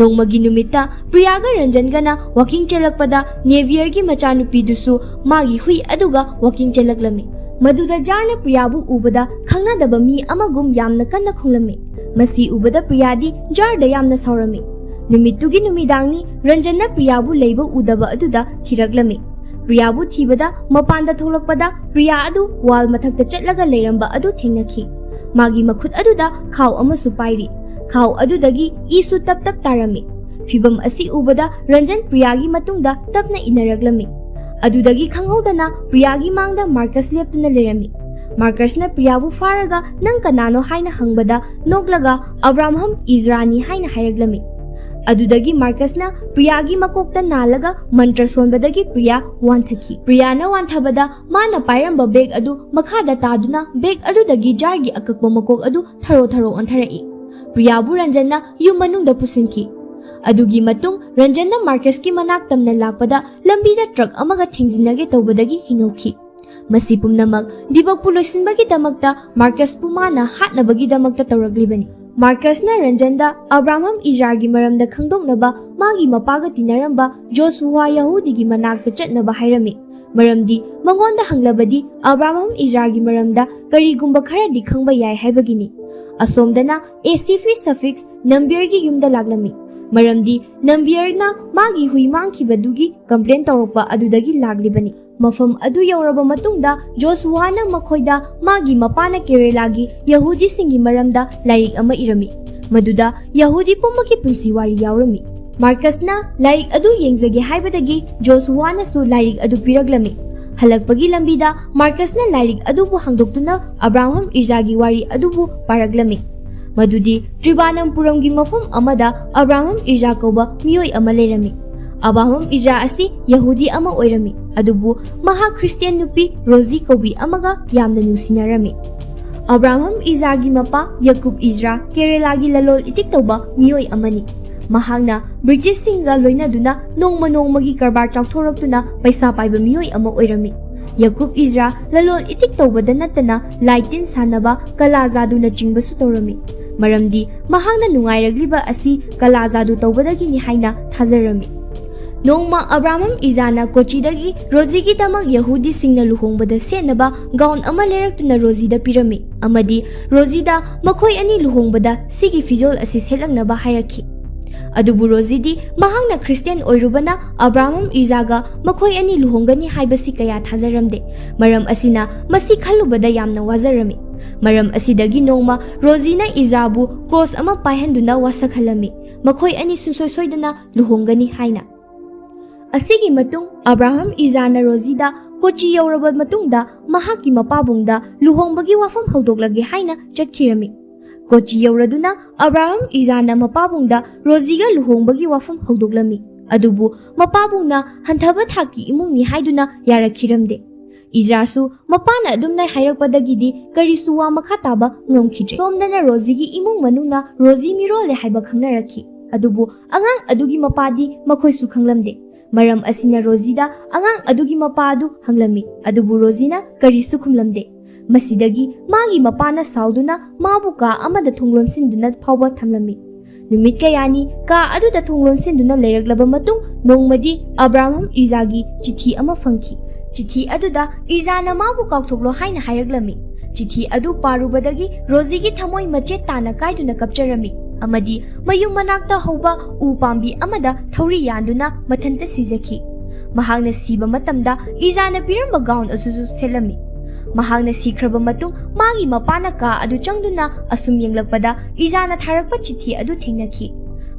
ꯅꯣꯡꯃꯒꯤ ꯅꯨꯃꯤꯠꯇ ꯄ꯭ꯔꯤꯌꯥꯒ ꯔꯟꯖꯟꯒꯅ ꯋꯥꯀꯤꯡ ꯆꯦꯜꯂꯛꯄꯗ ꯅꯦꯚꯤꯌꯔꯒꯤ ꯃꯆꯥꯅꯨꯄꯤꯗꯨꯁꯨ ꯃꯥꯒꯤ ꯍꯨꯏ ꯑꯗꯨꯒ ꯋꯥꯀꯤꯡ ꯆꯦꯜꯂꯛꯂꯝꯃꯤ꯫ ꯃꯗꯨꯗ ꯖꯥꯔꯅ ꯄ꯭ꯔꯤꯌꯥꯕꯨ ꯎꯕꯗ ꯈꯪꯅꯗꯕ ꯃꯤ ꯑꯃꯒꯨꯝ ꯌꯥꯝꯅ ꯀꯟꯅ ꯈꯣꯡꯂꯝꯃꯤ꯫ ꯃꯁꯤ ꯎꯕꯗ ꯄ꯭ꯔꯤꯌꯥꯗꯤ ꯖꯥꯔꯗ ꯌꯥꯝꯅ ꯁꯥꯎꯔꯝꯃꯤ꯫ ꯅꯨꯃꯤꯠꯇꯨꯒꯤ ꯅꯨꯃꯤꯗꯥꯡꯅꯤ ꯔꯟꯖꯟꯅ ꯄ꯭ꯔꯤꯌꯥꯕꯨ ꯂꯩꯕ ꯎꯗꯕ ꯑꯗꯨꯗ ꯊꯤꯔꯛꯂꯝꯃꯤ꯫ ꯄ꯭ꯔꯤꯌꯥꯕꯨ ꯊꯤꯕꯗ ꯃꯄꯥꯟꯗ ꯊꯣꯛꯂꯛꯄꯗ ꯄ꯭ꯔꯤꯌꯥ ꯑꯗꯨ ꯋꯥꯜ ꯃꯊꯛꯇ ꯆꯠꯂꯒ ꯂꯩꯔꯝꯕ ꯑꯗꯨ ꯊꯦꯡꯅꯈꯤ꯫ ꯃꯥꯒꯤ ꯃꯈꯨꯠ ꯑꯗꯨꯗ ꯈꯥꯎ ꯑꯃꯁꯨ ꯄꯥꯏꯔꯤ꯫ ꯈꯥꯎ ꯑꯗꯨꯗꯒꯤ ꯏꯁꯨ ꯇꯞ ꯇꯞ ꯇꯥꯔꯝꯃꯤ꯫ ꯐꯤꯚꯝ ꯑꯁꯤ ꯎꯕꯗ ꯔꯟꯖꯟ ꯄ꯭ꯔꯤꯌꯥꯒꯤ ꯃꯇꯨꯡꯗ ꯇꯞꯅ ꯏꯟꯅꯔꯛꯂꯝꯃꯤ꯫ ꯑꯗꯨꯗꯒꯤ ꯈꯪꯍꯧꯗꯅ ꯄ꯭ꯔꯤꯌꯥꯒꯤ ꯃꯥꯡꯗ ꯃꯥꯔꯀꯁ ꯂꯦꯞꯇꯨꯅ ꯂꯩꯔꯝꯃꯤ꯫ ꯃꯥꯔꯀꯁꯅ ꯄ꯭ꯔꯤꯌꯥꯕꯨ ꯐꯥꯔꯒ "ꯅꯪ ꯀꯅꯥꯅꯣ?" ꯍꯥꯏꯅ ꯍꯪꯕꯗ ꯅꯣꯛꯂꯒ "ꯑꯕ꯭ꯔꯥꯝꯍꯝ ꯏꯖ꯭ꯔꯥꯅꯤ" ꯍꯥꯏꯅ ꯍꯥꯏꯔꯛꯂꯝꯃꯤ꯫ ꯑꯗꯨꯗꯒꯤ ꯃꯥꯔꯀꯁꯅ ꯄ꯭ꯔꯤꯌꯥꯒꯤ ꯃꯀꯣꯛꯇ ꯅꯥꯜꯂꯒ ꯃꯟꯇ꯭ꯔ ꯁꯣꯟꯕꯗꯒꯤ ꯄ꯭ꯔꯤꯌꯥ ꯋꯥꯟꯊꯈꯤ꯫ ꯄ꯭ꯔꯤꯌꯥꯅ ꯋꯥꯟꯊꯕꯗ ꯃꯥꯅ ꯄꯥꯏꯔꯝꯕ ꯕꯦꯒ ꯑꯗꯨ ꯃꯈꯥꯗ ꯇꯥꯗꯨꯅ ꯕꯦꯒ ꯑꯗꯨꯗꯒꯤ ꯖꯥꯔꯒꯤ ꯑꯀꯛꯄ ꯃꯀꯣꯛ ꯑꯗꯨ ꯊꯔꯣ ꯊꯔꯣ ꯑꯣꯟꯊꯔꯛꯏ꯫ ꯄ꯭ꯔꯤꯌꯥꯕꯨ ꯔꯟꯖꯟꯅ ꯌꯨꯝ ꯃꯅꯨꯡꯗ ꯄꯨꯁꯤꯟꯈꯤ꯫ ꯑꯗꯨꯒꯤ ꯃꯇꯨꯡ ꯔꯟꯖꯟꯅ ꯃꯥꯔꯀꯁꯀꯤ ꯃꯅꯥꯛ ꯇꯝꯅ ꯂꯥꯛꯄꯗ ꯂꯝꯕꯤꯗ ꯇ꯭ꯔꯛ ꯑꯃꯒ ꯊꯦꯡꯖꯤꯟꯅꯒꯦ ꯇꯧꯕꯗꯒꯤ ꯍꯤꯡꯍꯧꯈꯤ꯫ ꯃꯁꯤ ꯄꯨꯝꯅꯃꯛ ꯗꯤꯕꯛꯄꯨ ꯂꯣꯏꯁꯤꯟꯕꯒꯤꯗꯃꯛꯇ ꯃꯥꯔꯀꯁꯄꯨ ꯃꯥꯅ ꯍꯥꯠꯅꯕꯒꯤꯗꯃꯛꯇ ꯇꯧꯔꯛꯂꯤꯕꯅꯤ꯫ ꯃꯥꯔꯀꯁꯅ ꯔꯟꯖꯟꯗ ꯑꯕ꯭ꯔꯥꯍꯝ ꯏꯖꯥꯔꯒꯤ ꯃꯔꯝꯗ ꯈꯪꯗꯣꯛꯅꯕ ꯃꯥꯒꯤ ꯃꯄꯥꯒ ꯇꯤꯟꯅꯔꯝꯕ ꯖꯣꯁꯨꯋꯥ ꯌꯍꯨꯗꯤꯒꯤ ꯃꯅꯥꯛꯇ ꯆꯠꯅꯕ ꯍꯥꯏꯔꯝꯃꯤ, ꯃꯔꯝꯗꯤ ꯃꯉꯣꯟꯗ ꯍꯪꯂꯕꯗꯤ ꯑꯕ꯭ꯔꯥꯍꯝ ꯏꯖꯥꯔꯒꯤ ꯃꯔꯝꯗ ꯀꯔꯤꯒꯨꯝꯕ ꯈꯔꯗꯤ ꯈꯪꯕ ꯌꯥꯏ ꯍꯥꯏꯕꯒꯤꯅꯤ꯫ ꯑꯁꯣꯝꯗꯅ ꯑꯦꯁꯤꯐꯤ ꯁꯐꯤꯛꯁ ꯅꯝꯕꯤꯌꯔꯒꯤ ꯌꯨꯝꯗ ꯂꯥꯛꯂꯝꯃꯤ, ꯃꯔꯝꯗꯤ ꯅꯝꯕꯤꯌꯔꯅ ꯃꯥꯒꯤ ꯍꯨꯏ ꯃꯥꯡꯈꯤꯕꯗꯨꯒꯤ ꯀꯝꯄ꯭ꯂꯦꯟ ꯇꯧꯔꯛꯄ ꯑꯗꯨꯗꯒꯤ ꯂꯥꯛꯂꯤꯕꯅꯤ꯫ ꯃꯐꯝ ꯑꯗꯨ ꯌꯧꯔꯕ ꯃꯇꯨꯡꯗ ꯖꯣꯁꯨꯋꯥꯅ ꯃꯈꯣꯏꯗ ꯃꯥꯒꯤ ꯃꯄꯥꯅ ꯀꯦꯔꯦꯂꯥꯒꯤ ꯌꯍꯨꯗꯤꯁꯤꯡꯒꯤ ꯃꯔꯝꯗ ꯂꯥꯏꯔꯤꯛ ꯑꯃ ꯏꯔꯝꯃꯤ, ꯃꯗꯨꯗ ꯌꯍꯨꯗꯤ ꯄꯨꯝꯕꯒꯤ ꯄꯨꯟꯁꯤ ꯋꯥꯔꯤ ꯌꯥꯎꯔꯝꯃꯤ꯫ ꯃꯥꯔꯀꯁꯅ ꯂꯥꯏꯔꯤꯛ ꯑꯗꯨ ꯌꯦꯡꯖꯒꯦ ꯍꯥꯏꯕꯗꯒꯤ ꯖꯣꯁꯨꯋꯥꯅꯁꯨ ꯂꯥꯏꯔꯤꯛ ꯑꯗꯨ ꯄꯤꯔꯛꯂꯝꯃꯤ꯫ ꯍꯜꯂꯛꯄꯒꯤ ꯂꯝꯕꯤꯗ ꯃꯥꯔꯀꯁꯅ ꯂꯥꯏꯔꯤꯛ ꯑꯗꯨꯕꯨ ꯍꯥꯡꯗꯣꯛꯇꯨꯅ ꯑꯕ꯭ꯔꯥꯍꯝ ꯏꯔꯖꯥꯒꯤ ꯋꯥꯔꯤ ꯑꯗꯨꯕꯨ ꯄꯥꯔꯛꯂꯝꯃꯤ, ꯃꯗꯨꯗꯤ ꯇ꯭ꯔꯤꯕꯥꯅꯝꯄꯨꯔꯝꯒꯤ ꯃꯐꯝ ꯑꯃꯗ ꯑꯕ꯭ꯔꯥꯍꯝ ꯏꯔꯖꯥ ꯀꯧꯕ ꯃꯤꯑꯣꯏ ꯑꯃ ꯂꯩꯔꯝꯃꯤ꯫ ꯑꯕ꯭ꯔꯥꯍꯝ ꯏꯔꯖꯥ ꯑꯁꯤ ꯌꯍꯨꯗꯤ ꯑꯃ ꯑꯣꯏꯔꯝꯃꯤ, ꯑꯗꯨꯕꯨ ꯃꯍꯥꯛ ꯈ꯭ꯔꯤꯁꯇꯤꯌꯥꯟ ꯅꯨꯄꯤ ꯔꯣꯖꯤ ꯀꯧꯕꯤ ꯑꯃꯒ ꯌꯥꯝꯅ ꯅꯨꯡꯁꯤꯅꯔꯝꯃꯤ꯫ ꯑꯕ꯭ꯔꯥꯍꯝ ꯏꯖꯥꯒꯤ ꯃꯄꯥ ꯌꯀꯨꯕ ꯏꯖ꯭ꯔꯥ ꯀꯦꯔꯦꯂꯥꯒꯤ ꯂꯂꯣꯟ ꯏꯇꯤꯛ ꯇꯧꯕ ꯃꯤꯑꯣꯏ ꯑꯃꯅꯤ꯫ ꯃꯍꯥꯛꯅ ꯕ꯭ꯔꯤꯇꯤꯁꯁꯤꯡꯒ ꯂꯣꯏꯅꯗꯨꯅ ꯅꯣꯡꯃ ꯅꯣꯡꯃꯒꯤ ꯀꯔꯕꯥꯔ ꯆꯥꯎꯊꯣꯔꯛꯇꯨꯅ ꯄꯩꯁꯥ ꯄꯥꯏꯕ ꯃꯤꯑꯣꯏ ꯑꯃ ꯑꯣꯏꯔꯝꯃꯤ꯫ ꯌꯀꯨꯕ ꯏꯖ꯭ꯔꯥ ꯂꯂꯣꯟ ꯏꯇꯤꯛ ꯇꯧꯕꯗ ꯅꯠꯇꯅ ꯂꯥꯏ ꯇꯤꯟ ꯁꯥꯟꯅꯕ, ꯀꯂꯥ ꯖꯥꯗꯨꯅꯆꯤꯡꯕꯁꯨ ꯇꯧꯔꯝꯃꯤ, ꯃꯔꯝꯗꯤ ꯃꯍꯥꯛꯅ ꯅꯨꯡꯉꯥꯏꯔꯛꯂꯤꯕ ꯑꯁꯤ ꯀꯂꯥ ꯖꯥꯗꯨ ꯇꯧꯕꯗꯒꯤꯅꯤ ꯍꯥꯏꯅ ꯊꯥꯖꯔꯝꯃꯤ꯫ ꯅꯣꯡꯃ ꯑꯕ꯭ꯔꯥꯍꯝ ꯏꯖꯥꯅ ꯀꯣꯆꯤꯗꯒꯤ ꯔꯣꯖꯤꯒꯤꯗꯃꯛ ꯌꯍꯨꯗꯤꯁꯤꯡꯅ ꯂꯨꯍꯣꯡꯕꯗ ꯁꯦꯠꯅꯕ ꯒꯥꯎꯟ ꯑꯃ ꯂꯩꯔꯛꯇꯨꯅ ꯔꯣꯖꯤꯗ ꯄꯤꯔꯝꯃꯤ ꯑꯃꯗꯤ ꯔꯣꯖꯤꯗ ꯃꯈꯣꯏ ꯑꯅꯤ ꯂꯨꯍꯣꯡꯕꯗ ꯁꯤꯒꯤ ꯐꯤꯖꯣꯜ ꯑꯁꯤ ꯁꯦꯠꯂꯛꯅꯕ ꯍꯥꯏꯔꯛꯈꯤ꯫ ꯑꯗꯨꯕꯨ ꯔꯣꯖꯤꯗꯤ ꯃꯍꯥꯛꯅ ꯈ꯭ꯔꯤꯁꯇꯤꯌꯥꯟ ꯑꯣꯏꯔꯨꯕꯅ ꯑꯕ꯭ꯔꯥꯍꯝ ꯏꯖꯥꯒ ꯃꯈꯣꯏ ꯑꯅꯤ ꯂꯨꯍꯣꯡꯒꯅꯤ ꯍꯥꯏꯕꯁꯤ ꯀꯌꯥ ꯊꯥꯖꯔꯝꯗꯦ꯫ ꯃꯔꯝ ꯑꯁꯤꯅ ꯃꯁꯤ ꯈꯜꯂꯨꯕꯗ ꯌꯥꯝꯅ ꯋꯥꯖꯔꯝꯃꯤ꯫ ꯃꯔꯝ ꯑꯁꯤꯗꯒꯤ ꯅꯣꯡꯃ ꯔꯣꯖꯤꯅ ꯏꯖꯥꯕꯨ ꯀ꯭ꯔꯣꯁ ꯑꯃ ꯄꯥꯏꯍꯟꯗꯨꯅ ꯋꯥꯁꯛꯍꯜꯂꯝꯃꯤ, ꯃꯈꯣꯏ ꯑꯅꯤ ꯁꯨꯡꯁꯣꯏ ꯁꯣꯏꯗꯅ ꯂꯨꯍꯣꯡꯒꯅꯤ ꯍꯥꯏꯅ꯫ ꯑꯁꯤꯒꯤ ꯃꯇꯨꯡ ꯑꯕ꯭ꯔꯥꯍꯝ ꯏꯖꯥꯅ ꯔꯣꯖꯤꯗ ꯀꯣꯆꯤ ꯌꯧꯔꯕ ꯃꯇꯨꯡꯗ ꯃꯍꯥꯛꯀꯤ ꯃꯄꯥꯕꯨꯡꯗ ꯂꯨꯍꯣꯡꯕꯒꯤ ꯋꯥꯐꯝ ꯍꯧꯗꯣꯛꯂꯒꯦ ꯍꯥꯏꯅ ꯆꯠꯈꯤꯔꯝꯃꯤ꯫ ꯀꯣꯆꯤ ꯌꯧꯔꯗꯨꯅ ꯑꯕ꯭ꯔꯥꯍꯝ ꯏꯖꯥꯅ ꯃꯄꯥꯕꯨꯡꯗ ꯔꯣꯖꯤꯒ ꯂꯨꯍꯣꯡꯕꯒꯤ ꯋꯥꯐꯝ ꯍꯧꯗꯣꯛꯂꯝꯃꯤ꯫ ꯑꯗꯨꯕꯨ ꯃꯄꯥꯕꯨꯡꯅ ꯍꯟꯊꯕ ꯊꯥꯛꯀꯤ ꯏꯃꯨꯡꯅꯤ ꯍꯥꯏꯗꯨꯅ ꯌꯥꯔꯛꯈꯤꯔꯝꯗꯦ꯫ ꯏꯖꯥꯁꯨ ꯃꯄꯥꯅ ꯑꯗꯨꯝꯅ ꯍꯥꯏꯔꯛꯄꯗꯒꯤꯗꯤ ꯀꯔꯤꯁꯨ ꯋꯥ ꯃꯈꯥ ꯇꯥꯕ ꯉꯝꯈꯤꯗ꯭ꯔꯦ꯫ ꯁꯣꯝꯗꯅ ꯔꯣꯖꯤꯒꯤ ꯏꯃꯨꯡ ꯃꯅꯨꯡꯅ ꯔꯣꯖꯤ ꯃꯤꯔꯣꯜꯂꯦ ꯍꯥꯏꯕ ꯈꯪꯅꯔꯛꯈꯤ꯫ ꯑꯗꯨꯕꯨ ꯑꯉꯥꯡ ꯑꯗꯨꯒꯤ ꯃꯄꯥꯗꯤ ꯃꯈꯣꯏꯁꯨ ꯈꯪꯂꯝꯗꯦ꯫ ꯃꯔꯝ ꯑꯁꯤꯅ ꯔꯣꯖꯤꯗ ꯑꯉꯥꯡ ꯑꯗꯨꯒꯤ ꯃꯄꯥ ꯑꯗꯨ ꯍꯪꯂꯝꯃꯤ꯫ ꯑꯗꯨꯕꯨ ꯔꯣꯖꯤꯅ ꯀꯔꯤꯁꯨ ꯈꯨꯝꯂꯝꯗꯦ꯫ ꯃꯁꯤꯗꯒꯤ ꯃꯥꯒꯤ ꯃꯄꯥꯅ ꯁꯥꯎꯗꯨꯅ ꯃꯥꯕꯨ ꯀꯥ ꯑꯃꯗ ꯊꯣꯡ ꯂꯣꯟꯁꯤꯟꯗꯨꯅ ꯐꯥꯎꯕ ꯊꯝꯂꯝꯃꯤ꯫ ꯅꯨꯃꯤꯠ ꯀꯌꯥꯅꯤ ꯀꯥ ꯑꯗꯨꯗ ꯊꯣꯡ ꯂꯣꯟꯁꯤꯟꯗꯨꯅ ꯂꯩꯔꯛꯂꯕ ꯃꯇꯨꯡ, ꯅꯣꯡꯃꯗꯤ ꯑꯕ꯭ꯔꯥꯍꯝ ꯏꯖꯥꯒꯤ ꯆꯤꯊꯤ ꯑꯃ ꯐꯪꯈꯤ꯫ ꯆꯤꯊꯤ ꯑꯗꯨꯗ ꯏꯖꯥꯅ ꯃꯥꯕꯨ ꯀꯥꯎꯊꯣꯛꯂꯣ ꯍꯥꯏꯅ ꯍꯥꯏꯔꯛꯂꯝꯃꯤ꯫ ꯆꯤꯊꯤ ꯑꯗꯨ ꯄꯥꯔꯨꯕꯗꯒꯤ ꯔꯣꯖꯤꯒꯤ ꯊꯃꯣꯏ ꯃꯆꯦꯠ ꯇꯥꯅ ꯀꯥꯏꯗꯨꯅ ꯀꯞꯆꯔꯝꯃꯤ ꯑꯃꯗꯤ ꯃꯌꯨꯝ ꯃꯅꯥꯛꯇ ꯍꯧꯕ ꯎ ꯄꯥꯝꯕꯤ ꯑꯃꯗ ꯊꯧꯔꯤ ꯌꯥꯟꯗꯨꯅ ꯃꯊꯟꯇ ꯁꯤꯖꯈꯤ꯫ ꯃꯍꯥꯛꯅ ꯁꯤꯕ ꯃꯇꯝꯗ ꯏꯖꯥꯅ ꯄꯤꯔꯝꯕ ꯒꯥꯎꯟ ꯑꯗꯨꯁꯨ ꯁꯦꯠꯂꯝꯃꯤ꯫ ꯃꯍꯥꯛꯅ ꯁꯤꯈ꯭ꯔꯕ ꯃꯇꯨꯡ ꯃꯥꯒꯤ ꯃꯄꯥꯅ ꯀꯥ ꯑꯗꯨ ꯆꯪꯗꯨꯅ ꯑꯁꯨꯝ ꯌꯦꯡꯂꯛꯄꯗ ꯏꯖꯥꯅ ꯊꯥꯔꯛꯄ ꯆꯤꯊꯤ ꯑꯗꯨ ꯊꯦꯡꯅꯈꯤ꯫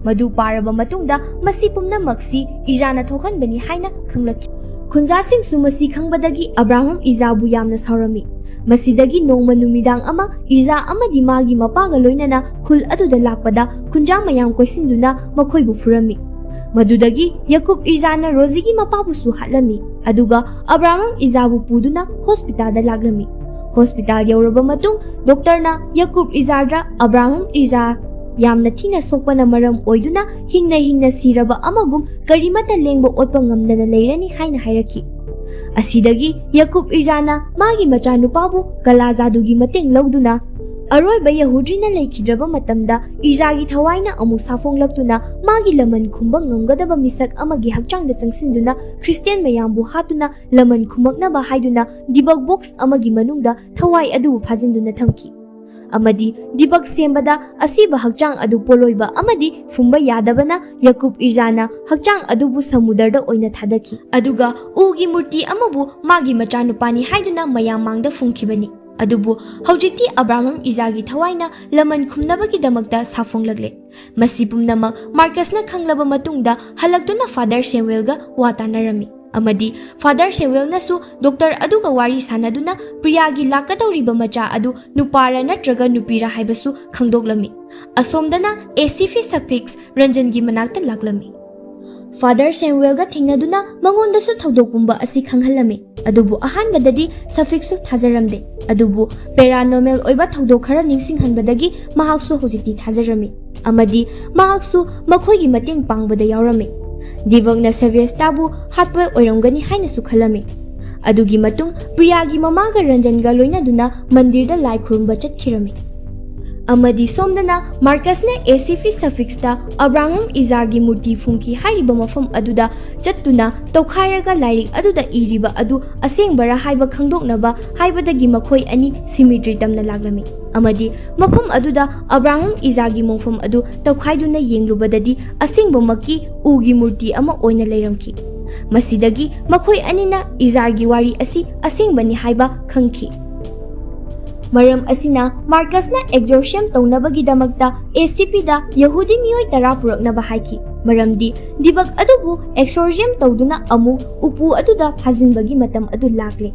ꯃꯗꯨ ꯄꯥꯔꯕ ꯃꯇꯨꯡꯗ ꯃꯁꯤ ꯄꯨꯝꯅꯃꯛꯁꯤ ꯏꯖꯥꯅ ꯊꯣꯛꯍꯟꯕꯅꯤ ꯍꯥꯏꯅ ꯈꯪꯂꯛꯈꯤ꯫ ꯈꯨꯟꯖꯥꯁꯤꯡꯁꯨ ꯃꯁꯤ ꯈꯪꯕꯗꯒꯤ ꯑꯕ꯭ꯔꯥꯍꯝ ꯏꯖꯥꯕꯨ ꯌꯥꯝꯅ ꯁꯥꯎꯔꯝꯃꯤ꯫ ꯃꯁꯤꯗꯒꯤ ꯅꯣꯡꯃ ꯅꯨꯃꯤꯗꯥꯡ ꯑꯃ ꯏꯖꯥ ꯑꯃꯗꯤ ꯃꯥꯒꯤ ꯃꯄꯥꯒ ꯂꯣꯏꯅꯅ ꯈꯨꯜ ꯑꯗꯨꯗ ꯂꯥꯛꯄꯗ ꯈꯨꯟꯖꯥ ꯃꯌꯥꯝ ꯀꯣꯏꯁꯤꯟꯗꯨꯅ ꯃꯈꯣꯏꯕꯨ ꯐꯨꯔꯝꯃꯤ꯫ ꯃꯗꯨꯗꯒꯤ ꯌꯥꯀꯨꯕ ꯏꯖꯥꯅ ꯔꯣꯖꯤꯒꯤ ꯃꯄꯥꯕꯨꯁꯨ ꯍꯥꯠꯂꯝꯃꯤ, ꯑꯗꯨꯒ ꯑꯕ꯭ꯔꯥꯍꯝ ꯏꯖꯥꯕꯨ ꯄꯨꯗꯨꯅ ꯍꯣꯁꯄꯤꯇꯥꯜꯗ ꯂꯥꯛꯂꯝꯃꯤ꯫ ꯍꯣꯁꯄꯤꯇꯥꯜ ꯌꯧꯔꯕ ꯃꯇꯨꯡ ꯗꯣꯛꯇꯔꯅ ꯌꯥꯀꯨꯕ ꯏꯖꯥꯗ ꯑꯕ꯭ꯔꯥꯍꯝ ꯏꯖꯥ ꯌꯥꯝꯅ ꯊꯤꯅ ꯁꯣꯛꯄꯅ ꯃꯔꯝ ꯑꯣꯏꯗꯨꯅ ꯍꯤꯡꯅ ꯍꯤꯡꯅ ꯁꯤꯔꯕ ꯑꯃꯒꯨꯝ ꯀꯔꯤꯃꯠꯇ ꯂꯦꯡꯕ ꯑꯣꯠꯄ ꯉꯝꯗꯅ ꯂꯩꯔꯅꯤ ꯍꯥꯏꯅ ꯍꯥꯏꯔꯛꯈꯤ꯫ ꯑꯁꯤꯗꯒꯤ ꯌꯥꯀꯨꯕ ꯏꯖꯥꯅ ꯃꯥꯒꯤ ꯃꯆꯥꯅꯨꯄꯥꯕꯨ ꯀꯂꯥ ꯖꯥꯗꯨꯒꯤ ꯃꯇꯦꯡ ꯂꯧꯗꯨꯅ ꯑꯔꯣꯏꯕ ꯌꯍꯨꯗ꯭ꯔꯤꯅ ꯂꯩꯈꯤꯗ꯭ꯔꯕ ꯃꯇꯝꯗ ꯏꯖꯥꯒꯤ ꯊꯋꯥꯏꯅ ꯑꯃꯨꯛ ꯁꯥꯐꯣꯡꯂꯛꯇꯨꯅ ꯃꯥꯒꯤ ꯂꯃꯟ ꯈꯨꯝꯕ ꯉꯝꯒꯗꯕ ꯃꯤꯁꯛ ꯑꯃꯒꯤ ꯍꯛꯆꯥꯡꯗ ꯆꯪꯁꯤꯟꯗꯨꯅ ꯈ꯭ꯔꯤꯁꯇꯤꯌꯥꯟ ꯃꯌꯥꯝꯕꯨ ꯍꯥꯠꯇꯨꯅ ꯂꯃꯟ ꯈꯨꯝꯃꯛꯅꯕ ꯍꯥꯏꯗꯨꯅ ꯗꯤꯕꯛ ꯕꯣꯛꯁ ꯑꯃꯒꯤ ꯃꯅꯨꯡꯗ ꯊꯋꯥꯏ ꯑꯗꯨꯕꯨ ꯐꯥꯖꯤꯟꯗꯨꯅ ꯊꯝꯈꯤ꯫ ꯑꯃꯗꯤ ꯗꯤꯕꯛ ꯁꯦꯝꯕꯗ ꯑꯁꯤꯕ ꯍꯛꯆꯥꯡ ꯑꯗꯨ ꯄꯣꯂꯣꯏꯕ ꯑꯃꯗꯤ ꯐꯨꯝꯕ ꯌꯥꯗꯕꯅ ꯌꯥꯀꯨꯕ ꯏꯖꯥꯅ ꯍꯛꯆꯥꯡ ꯑꯗꯨꯕꯨ ꯁꯃꯨꯗ꯭ꯔꯗ ꯑꯣꯏꯅ ꯊꯥꯗꯈꯤ꯫ ꯑꯗꯨꯒ ꯎꯒꯤ ꯃꯨꯔꯇꯤ ꯑꯃꯕꯨ ꯃꯥꯒꯤ ꯃꯆꯥꯅꯨꯄꯥꯅꯤ ꯍꯥꯏꯗꯨꯅ ꯃꯌꯥꯝ ꯃꯥꯡꯗ ꯐꯨꯝꯈꯤꯕꯅꯤ꯫ ꯑꯗꯨꯕꯨ ꯍꯧꯖꯤꯛꯇꯤ ꯑꯕ꯭ꯔꯥꯍꯝ ꯏꯖꯥꯒꯤ ꯊꯋꯥꯏꯅ ꯂꯃꯟ ꯈꯨꯝꯅꯕꯒꯤꯗꯃꯛꯇ ꯁꯥꯐꯣꯡꯂꯛꯂꯦ꯫ ꯃꯁꯤ ꯄꯨꯝꯅꯃꯛ ꯃꯥꯔꯀꯁꯅ ꯈꯪꯂꯕ ꯃꯇꯨꯡꯗ ꯍꯜꯂꯛꯇꯨꯅ ꯐꯥꯗꯔ ꯁꯦꯃꯨꯑꯦꯜꯒ ꯋꯥ ꯇꯥꯅꯔꯝꯃꯤ꯫ ꯑꯃꯗꯤ ꯐꯥꯗꯔ ꯁꯦꯝꯋꯦꯜꯅꯁꯨ ꯗꯣꯛꯇꯔ ꯑꯗꯨꯒ ꯋꯥꯔꯤ ꯁꯥꯟꯅꯗꯨꯅ ꯄ꯭ꯔꯤꯌꯥꯒꯤ ꯂꯥꯛꯀꯗꯧꯔꯤꯕ ꯃꯆꯥ ꯑꯗꯨ ꯅꯨꯄꯥꯔ ꯅꯠꯇ꯭ꯔꯒ ꯅꯨꯄꯤꯔ ꯍꯥꯏꯕꯁꯨ ꯈꯪꯗꯣꯛꯂꯝꯃꯤ꯫ ꯑꯁꯣꯝꯗꯅ ꯑꯦ ꯁꯤ ꯄꯤ ꯁꯐꯤꯛꯁ ꯔꯟꯖꯟꯒꯤ ꯃꯅꯥꯛꯇ ꯂꯥꯛꯂꯝꯃꯤ꯫ ꯐꯥꯗꯔ ꯁꯦꯝꯋꯦꯜꯒ ꯊꯦꯡꯅꯗꯨꯅ ꯃꯉꯣꯟꯗꯁꯨ ꯊꯧꯗꯣꯛ ꯄꯨꯝꯕ ꯑꯁꯤ ꯈꯪꯍꯜꯂꯝꯃꯤ꯫ ꯑꯗꯨꯕꯨ ꯑꯍꯥꯟꯕꯗꯗꯤ ꯁꯐꯤꯛꯁꯁꯨ ꯊꯥꯖꯔꯝꯗꯦ꯫ ꯑꯗꯨꯕꯨ ꯄꯦꯔꯥꯅꯣꯔꯃꯦꯜ ꯑꯣꯏꯕ ꯊꯧꯗꯣꯛ ꯈꯔ ꯅꯤꯡꯁꯤꯡꯍꯟꯕꯗꯒꯤ ꯃꯍꯥꯛꯁꯨ ꯍꯧꯖꯤꯛꯇꯤ ꯊꯥꯖꯔꯝꯃꯤ꯫ ꯑꯃꯗꯤ ꯃꯍꯥꯛꯁꯨ ꯃꯈꯣꯏꯒꯤ ꯃꯇꯦꯡ ꯄꯥꯡꯕꯗ ꯌꯥꯎꯔꯝꯃꯤ꯫ ꯗꯤꯕꯛꯅ ꯁꯦꯚꯦꯁꯇꯥꯕꯨ ꯍꯥꯠꯄ ꯑꯣꯏꯔꯝꯒꯅꯤ ꯍꯥꯏꯅꯁꯨ ꯈꯜꯂꯝꯃꯤ꯫ ꯑꯗꯨꯒꯤ ꯃꯇꯨꯡ ꯄ꯭ꯔꯤꯌꯥꯒꯤ ꯃꯃꯥꯒ ꯔꯟꯖꯟꯒ ꯂꯣꯏꯅꯗꯨꯅ ꯃꯟꯗꯤꯔꯗ ꯂꯥꯏ ꯈꯨꯔꯨꯝꯕ ꯆꯠꯈꯤꯔꯝꯃꯤ꯫ ꯑꯃꯗꯤ ꯁꯣꯝꯗꯅ ꯃꯥꯔꯀꯁꯅ ꯑꯦ ꯁꯤ ꯄꯤ ꯁꯐꯤꯛꯁꯇ ꯑꯕ꯭ꯔꯥꯍꯝ ꯏꯖꯥꯔꯒꯤ ꯃꯨꯔꯇꯤ ꯐꯨꯝꯈꯤ ꯍꯥꯏꯔꯤꯕ ꯃꯐꯝ ꯑꯗꯨꯗ ꯆꯠꯇꯨꯅ ꯇꯧꯈꯥꯏꯔꯒ ꯂꯥꯏꯔꯤꯛ ꯑꯗꯨꯗ ꯏꯔꯤꯕ ꯑꯗꯨ ꯑꯁꯦꯡꯕꯔꯥ ꯍꯥꯏꯕ ꯈꯪꯗꯣꯛꯅꯕ ꯍꯥꯏꯕꯗꯒꯤ ꯃꯈꯣꯏ ꯑꯅꯤ ꯁꯤꯃꯤꯇ꯭ꯔꯤ ꯇꯝꯅ ꯂꯥꯛꯂꯝꯃꯤ꯫ ꯑꯃꯗꯤ ꯃꯐꯝ ꯑꯗꯨꯗ ꯑꯕ꯭ꯔꯥꯍꯝ ꯏꯖꯥꯒꯤ ꯃꯣꯡꯐꯝ ꯑꯗꯨ ꯇꯧꯈꯥꯏꯗꯨꯅ ꯌꯦꯡꯂꯨꯕꯗꯗꯤ ꯑꯁꯦꯡꯕꯃꯛꯀꯤ ꯎꯒꯤ ꯃꯨꯔꯇꯤ ꯑꯃ ꯑꯣꯏꯅ ꯂꯩꯔꯝꯈꯤ꯫ ꯃꯁꯤꯗꯒꯤ ꯃꯈꯣꯏ ꯑꯅꯤꯅ ꯏꯖꯥꯔꯒꯤ ꯋꯥꯔꯤ ꯑꯁꯤ ꯑꯁꯦꯡꯕꯅꯤ ꯍꯥꯏꯕ ꯈꯪꯈꯤ꯫ ꯃꯔꯝ ꯑꯁꯤꯅ ꯃꯥꯔꯀꯁꯅ ꯑꯦꯛꯖꯣꯔꯁꯤꯌꯝ ꯇꯧꯅꯕꯒꯤꯗꯃꯛꯇ ꯑꯦ ꯁꯤ ꯄꯤꯗ ꯌꯍꯨꯗꯤ ꯃꯤꯑꯣꯏ ꯇꯔꯥ ꯄꯨꯔꯛꯅꯕ ꯍꯥꯏꯈꯤ꯫ ꯃꯔꯝꯗꯤ ꯗꯤꯕꯛ ꯑꯗꯨꯕꯨ ꯑꯦꯛꯁꯣꯔꯁꯤꯌꯝ ꯇꯧꯗꯨꯅ ꯑꯃꯨꯛ ꯎꯄꯨ ꯑꯗꯨꯗ ꯐꯥꯖꯤꯟꯕꯒꯤ ꯃꯇꯝ ꯑꯗꯨ ꯂꯥꯛꯂꯦ꯫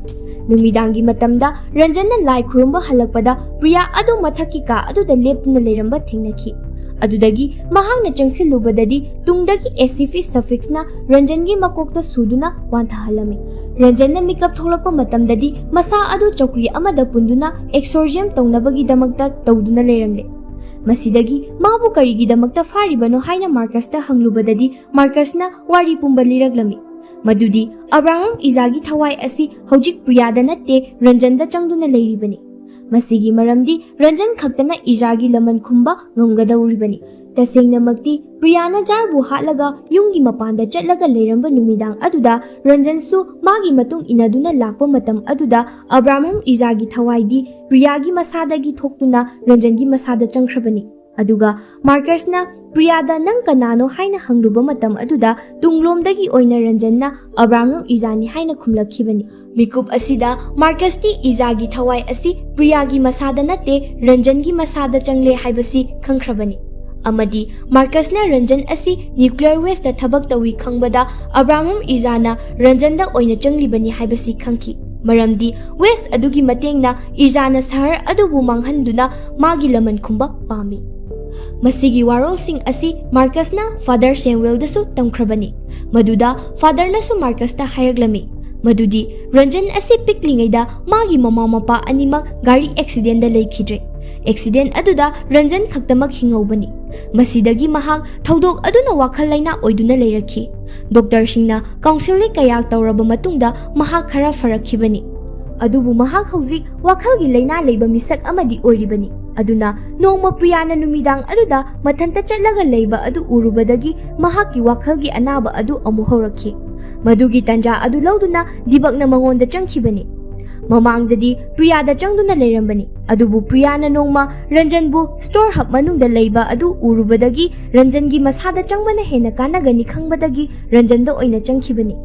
ꯅꯨꯃꯤꯗꯥꯡꯒꯤ ꯃꯇꯝꯗ ꯔꯟꯖꯟꯅ ꯂꯥꯏ ꯈꯨꯔꯨꯝꯕ ꯍꯜꯂꯛꯄꯗ ꯄ꯭ꯔꯤꯌꯥ ꯑꯗꯨ ꯃꯊꯛꯀꯤ ꯀꯥ ꯑꯗꯨꯗ ꯂꯦꯞꯇꯨꯅ ꯂꯩꯔꯝꯕ ꯊꯦꯡꯅꯈꯤ꯫ ꯑꯗꯨꯗꯒꯤ ꯃꯍꯥꯛꯅ ꯆꯪꯁꯤꯜꯂꯨꯕꯗꯗꯤ ꯇꯨꯡꯗꯒꯤ ꯑꯦ ꯁꯤ ꯄꯤ ꯁꯐꯤꯛꯁꯅ ꯔꯟꯖꯟꯒꯤ ꯃꯀꯣꯛꯇ ꯁꯨꯗꯨꯅ ꯋꯥꯟꯊꯍꯜꯂꯝꯃꯤ꯫ ꯔꯟꯖꯟꯅ ꯃꯤꯀꯞ ꯊꯣꯛꯂꯛꯄ ꯃꯇꯝꯗꯗꯤ ꯃꯁꯥ ꯑꯗꯨ ꯆꯧꯀ꯭ꯔꯤ ꯑꯃꯗ ꯄꯨꯟꯗꯨꯅ ꯑꯦꯛꯁꯣꯔꯁꯤꯌꯝ ꯇꯧꯅꯕꯒꯤꯗꯃꯛꯇ ꯇꯧꯗꯨꯅ ꯂꯩꯔꯝꯂꯦ꯫ ꯃꯁꯤꯗꯒꯤ ꯃꯥꯕꯨ ꯀꯔꯤꯒꯤꯗꯃꯛꯇ ꯐꯥꯔꯤꯕꯅꯣ ꯍꯥꯏꯅ ꯃꯥꯔꯀꯁꯇ ꯍꯪꯂꯨꯕꯗꯗꯤ ꯃꯥꯔꯀꯁꯅ ꯋꯥꯔꯤ ꯄꯨꯝꯕ ꯂꯤꯔꯛꯂꯝꯃꯤ꯫ ꯃꯗꯨꯗꯤ ꯑꯕ꯭ꯔꯥꯍꯝ ꯏꯖꯥꯒꯤ ꯊꯋꯥꯏ ꯑꯁꯤ ꯍꯧꯖꯤꯛ ꯄ꯭ꯔꯤꯌꯥꯗ ꯅꯠꯇꯦ, ꯔꯟꯖꯟꯗ ꯆꯪꯗꯨꯅ ꯂꯩꯔꯤꯕꯅꯤ꯫ ꯃꯁꯤꯒꯤ ꯃꯔꯝꯗꯤ ꯔꯟꯖꯟ ꯈꯛꯇꯅ ꯏꯖꯥꯒꯤ ꯂꯃꯟ ꯈꯨꯝꯕ ꯉꯝꯒꯗꯧꯔꯤꯕꯅꯤ꯫ ꯇꯁꯦꯡꯅꯃꯛꯇꯤ ꯄ꯭ꯔꯤꯌꯥꯅ ꯖꯥꯔꯕꯨ ꯍꯥꯠꯂꯒ ꯌꯨꯝꯒꯤ ꯃꯄꯥꯟꯗ ꯆꯠꯂꯒ ꯂꯩꯔꯝꯕ ꯅꯨꯃꯤꯗꯥꯡ ꯑꯗꯨꯗ ꯔꯟꯖꯟꯁꯨ ꯃꯥꯒꯤ ꯃꯇꯨꯡ ꯏꯟꯅꯗꯨꯅ ꯂꯥꯛꯄ ꯃꯇꯝ ꯑꯗꯨꯗ ꯑꯕ꯭ꯔꯥꯍꯝ ꯏꯖꯥꯒꯤ ꯊꯋꯥꯏꯗꯤ ꯄ꯭ꯔꯤꯌꯥꯒꯤ ꯃꯁꯥꯗꯒꯤ ꯊꯣꯛꯇꯨꯅ ꯔꯟꯖꯟꯒꯤ ꯃꯁꯥꯗ ꯆꯪꯈ꯭ꯔꯕꯅꯤ꯫ ꯑꯗꯨꯒ ꯃꯥꯔꯀꯁꯅ ꯄ꯭ꯔꯤꯌꯥꯗ "ꯅꯪ ꯀꯅꯥꯅꯣ?" ꯍꯥꯏꯅ ꯍꯪꯂꯨꯕ ꯃꯇꯝ ꯑꯗꯨꯗ ꯇꯨꯡꯂꯣꯝꯗꯒꯤ ꯑꯣꯏꯅ ꯔꯟꯖꯟꯅ "ꯑꯕ꯭ꯔꯥꯍꯝ ꯏꯖꯥꯅꯤ" ꯍꯥꯏꯅ ꯈꯨꯝꯂꯛꯈꯤꯕꯅꯤ꯫ ꯃꯤꯀꯨꯞ ꯑꯁꯤꯗ ꯃꯥꯔꯀꯁꯇꯤ ꯏꯖꯥꯒꯤ ꯊꯋꯥꯏ ꯑꯁꯤ ꯄ꯭ꯔꯤꯌꯥꯒꯤ ꯃꯁꯥꯗ ꯅꯠꯇꯦ, ꯔꯟꯖꯟꯒꯤ ꯃꯁꯥꯗ ꯆꯪꯂꯦ ꯍꯥꯏꯕꯁꯤ ꯈꯪꯈ꯭ꯔꯕꯅꯤ꯫ ꯑꯃꯗꯤ ꯃꯥꯔꯀꯁꯅ ꯔꯟꯖꯟ ꯑꯁꯤ nuclear wasteꯇ ꯊꯕꯛ ꯇꯧꯏ ꯈꯪꯕꯗ ꯑꯕ꯭ꯔꯥꯍꯝ ꯏꯖꯥꯅ ꯔꯟꯖꯟꯗ ꯑꯣꯏꯅ ꯆꯪꯂꯤꯕꯅꯤ ꯍꯥꯏꯕꯁꯤ ꯈꯪꯈꯤ꯫ ꯃꯔꯝꯗꯤ waste ꯑꯗꯨꯒꯤ ꯃꯇꯦꯡꯅ ꯏꯖꯥꯅ ꯁꯍꯔ ꯑꯗꯨꯕꯨ ꯃꯥꯡꯍꯟꯗꯨꯅ ꯃꯥꯒꯤ ꯂꯃꯟ ꯈꯨꯝꯕ ꯄꯥꯝꯃꯤ꯫ ꯃꯁꯤꯒꯤ ꯋꯥꯔꯣꯜꯁꯤꯡ ꯑꯁꯤ ꯃꯥꯔꯀꯁꯅ ꯐꯥꯗꯔ ꯁꯦꯝꯋꯦꯜꯗꯁꯨ ꯇꯝꯈ꯭ꯔꯕꯅꯤ꯫ ꯃꯗꯨꯗ ꯐꯥꯗꯔꯅꯁꯨ ꯃꯥꯔꯀꯁꯇ ꯍꯥꯏꯔꯛꯂꯝꯃꯤ ꯃꯗꯨꯗꯤ ꯔꯟꯖꯟ ꯑꯁꯤ ꯄꯤꯛꯂꯤꯉꯩꯗ ꯃꯥꯒꯤ ꯃꯃꯥ ꯃꯄꯥ ꯑꯅꯤꯃꯛ ꯒꯥꯔꯤ accidentꯗ ꯂꯩꯈꯤꯗ꯭ꯔꯦ꯫ Accident ꯑꯗꯨꯗ ꯔꯟꯖꯟ ꯈꯛꯇꯃꯛ ꯍꯤꯡꯍꯧꯕꯅꯤ꯫ ꯃꯁꯤꯗꯒꯤ ꯃꯍꯥꯛ ꯊꯧꯗꯣꯛ ꯑꯗꯨꯅ ꯋꯥꯈꯜ ꯂꯩꯅꯥ ꯑꯣꯏꯗꯨꯅ ꯂꯩꯔꯛꯈꯤ꯫ ꯗꯣꯛꯇꯔꯁꯤꯡꯅ counselling ꯀꯌꯥ ꯇꯧꯔꯕ ꯃꯇꯨꯡꯗ ꯃꯍꯥꯛ ꯈꯔ ꯐꯔꯛꯈꯤꯕꯅꯤ꯫ ꯑꯗꯨꯕꯨ ꯃꯍꯥꯛ ꯍꯧꯖꯤꯛ ꯋꯥꯈꯜꯒꯤ ꯂꯩꯅꯥ ꯂꯩꯕ ꯃꯤꯁꯛ ꯑꯃꯗꯤ ꯑꯣꯏꯔꯤꯕꯅꯤ꯫ ꯑꯗꯨꯅ ꯅꯣꯡꯃ ꯄ꯭ꯔꯤꯌꯥꯅ ꯅꯨꯃꯤꯗꯥꯡ ꯑꯗꯨꯗ ꯃꯊꯟꯇ ꯆꯠꯂꯒ ꯂꯩꯕ ꯑꯗꯨ ꯎꯔꯨꯕꯗꯒꯤ ꯃꯍꯥꯛꯀꯤ ꯋꯥꯈꯜꯒꯤ ꯑꯅꯥꯕ ꯑꯗꯨ ꯑꯃꯨꯛ ꯍꯧꯔꯛꯈꯤ꯫ ꯃꯗꯨꯒꯤ ꯇꯥꯟꯖꯥ ꯑꯗꯨ ꯂꯧꯗꯨꯅ ꯗꯤꯕꯛꯅ ꯃꯉꯣꯟꯗ ꯆꯪꯈꯤꯕꯅꯤ꯫ ꯃꯃꯥꯡꯗꯗꯤ ꯄ꯭ꯔꯤꯌꯥꯗ ꯆꯪꯗꯨꯅ ꯂꯩꯔꯝꯕꯅꯤ, ꯑꯗꯨꯕꯨ ꯄ꯭ꯔꯤꯌꯥꯅ ꯅꯣꯡꯃ ꯔꯟꯖꯟꯕꯨ store hub ꯃꯅꯨꯡꯗ ꯂꯩꯕ ꯑꯗꯨ ꯎꯔꯨꯕꯗꯒꯤ ꯔꯟꯖꯟꯒꯤ ꯃꯁꯥꯗ ꯆꯪꯕꯅ ꯍꯦꯟꯅ ꯀꯥꯟꯅꯒꯅꯤ ꯈꯪꯕꯗꯒꯤ ꯔꯟꯖꯟꯗ ꯑꯣꯏꯅ ꯆꯪꯈꯤꯕꯅꯤ꯫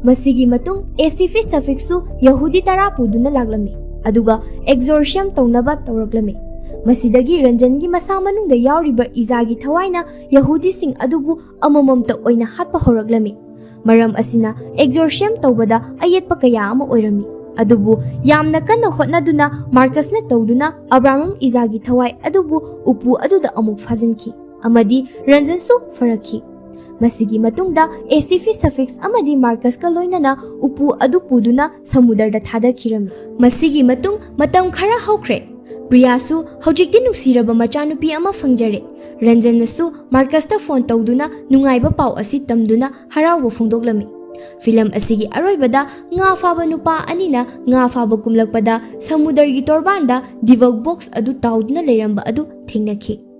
ꯃꯁꯤꯒꯤ ꯃꯇꯨꯡ ꯑꯦꯁꯤꯐꯤ ꯁꯐꯤꯛꯁꯁꯨ ꯌꯍꯨꯗꯤ ꯇꯔꯥ ꯄꯨꯗꯨꯅ ꯂꯥꯛꯂꯝꯃꯤ, ꯑꯗꯨꯒ exorcism ꯇꯧꯅꯕ ꯇꯧꯔꯛꯂꯝꯃꯤ꯫ ꯃꯁꯤꯗꯒꯤ ꯔꯟꯖꯟꯒꯤ ꯃꯁꯥ ꯃꯅꯨꯡꯗ ꯌꯥꯎꯔꯤꯕ ꯏꯖꯥꯒꯤ ꯊꯋꯥꯏꯅ ꯌꯍꯨꯗꯤꯁꯤꯡ ꯑꯗꯨꯕꯨ ꯑꯃꯃꯝꯇ ꯑꯣꯏꯅ ꯍꯥꯠꯄ ꯍꯧꯔꯛꯂꯝꯃꯤ꯫ ꯃꯔꯝ ꯑꯁꯤꯅ exorcism ꯇꯧꯕꯗ ꯑꯌꯦꯠꯄ ꯀꯌꯥ ꯑꯃ ꯑꯣꯏꯔꯝꯃꯤ꯫ ꯑꯗꯨꯕꯨ ꯌꯥꯝꯅ ꯀꯟꯅ ꯍꯣꯠꯅꯗꯨꯅ ꯃꯥꯔꯀꯁꯅ ꯇꯧꯗꯨꯅ ꯑꯕ꯭ꯔꯥꯍꯝ ꯏꯖꯥꯒꯤ ꯊꯋꯥꯏ ꯑꯗꯨꯕꯨ ꯎꯄꯨ ꯑꯗꯨꯗ ꯑꯃꯨꯛ ꯐꯥꯖꯤꯟꯈꯤ ꯑꯃꯗꯤ ꯔꯟꯖꯟꯁꯨ ꯐꯔꯛꯈꯤ꯫ ꯃꯁꯤꯒꯤ ꯃꯇꯨꯡꯗ ꯑꯦꯁꯤꯐꯤ ꯁꯐꯤꯛꯁ ꯑꯃꯗꯤ ꯃꯥꯔꯀꯁꯀ ꯂꯣꯏꯅꯅ ꯎꯄꯨ ꯑꯗꯨ ꯄꯨꯗꯨꯅ ꯁꯃꯨꯗ꯭ꯔꯗ ꯊꯥꯗꯈꯤꯔꯝꯃꯤ꯫ ꯃꯁꯤꯒꯤ ꯃꯇꯨꯡ ꯃꯇꯝ ꯈꯔ ꯍꯧꯈ꯭ꯔꯦ꯫ ꯄ꯭ꯔꯤꯌꯥꯁꯨ ꯍꯧꯖꯤꯛꯇꯤ ꯅꯨꯡꯁꯤꯔꯕ ꯃꯆꯥꯅꯨꯄꯤ ꯑꯃ ꯐꯪꯖꯔꯦ꯫ ꯔꯟꯖꯟꯅꯁꯨ ꯃꯥꯔꯀꯁꯇ phone ꯇꯧꯗꯨꯅ ꯅꯨꯡꯉꯥꯏꯕ ꯄꯥꯎ ꯑꯁꯤ ꯇꯝꯗꯨꯅ ꯍꯔꯥꯎꯕ ꯐꯣꯡꯗꯣꯛꯂꯝꯃꯤ꯫ Film ꯑꯁꯤꯒꯤ ꯑꯔꯣꯏꯕꯗ ꯉꯥ ꯐꯥꯕ ꯅꯨꯄꯥ ꯑꯅꯤꯅ ꯉꯥ ꯐꯥꯕ ꯀꯨꯝꯂꯛꯄꯗ ꯁꯃꯨꯗ꯭ꯔꯒꯤ ꯇꯣꯔꯕꯥꯟꯗ ꯗꯤꯕꯛ box ꯑꯗꯨ ꯇꯥꯎꯗꯨꯅ ꯂꯩꯔꯝꯕ ꯑꯗꯨ ꯊꯦꯡꯅꯈꯤ꯫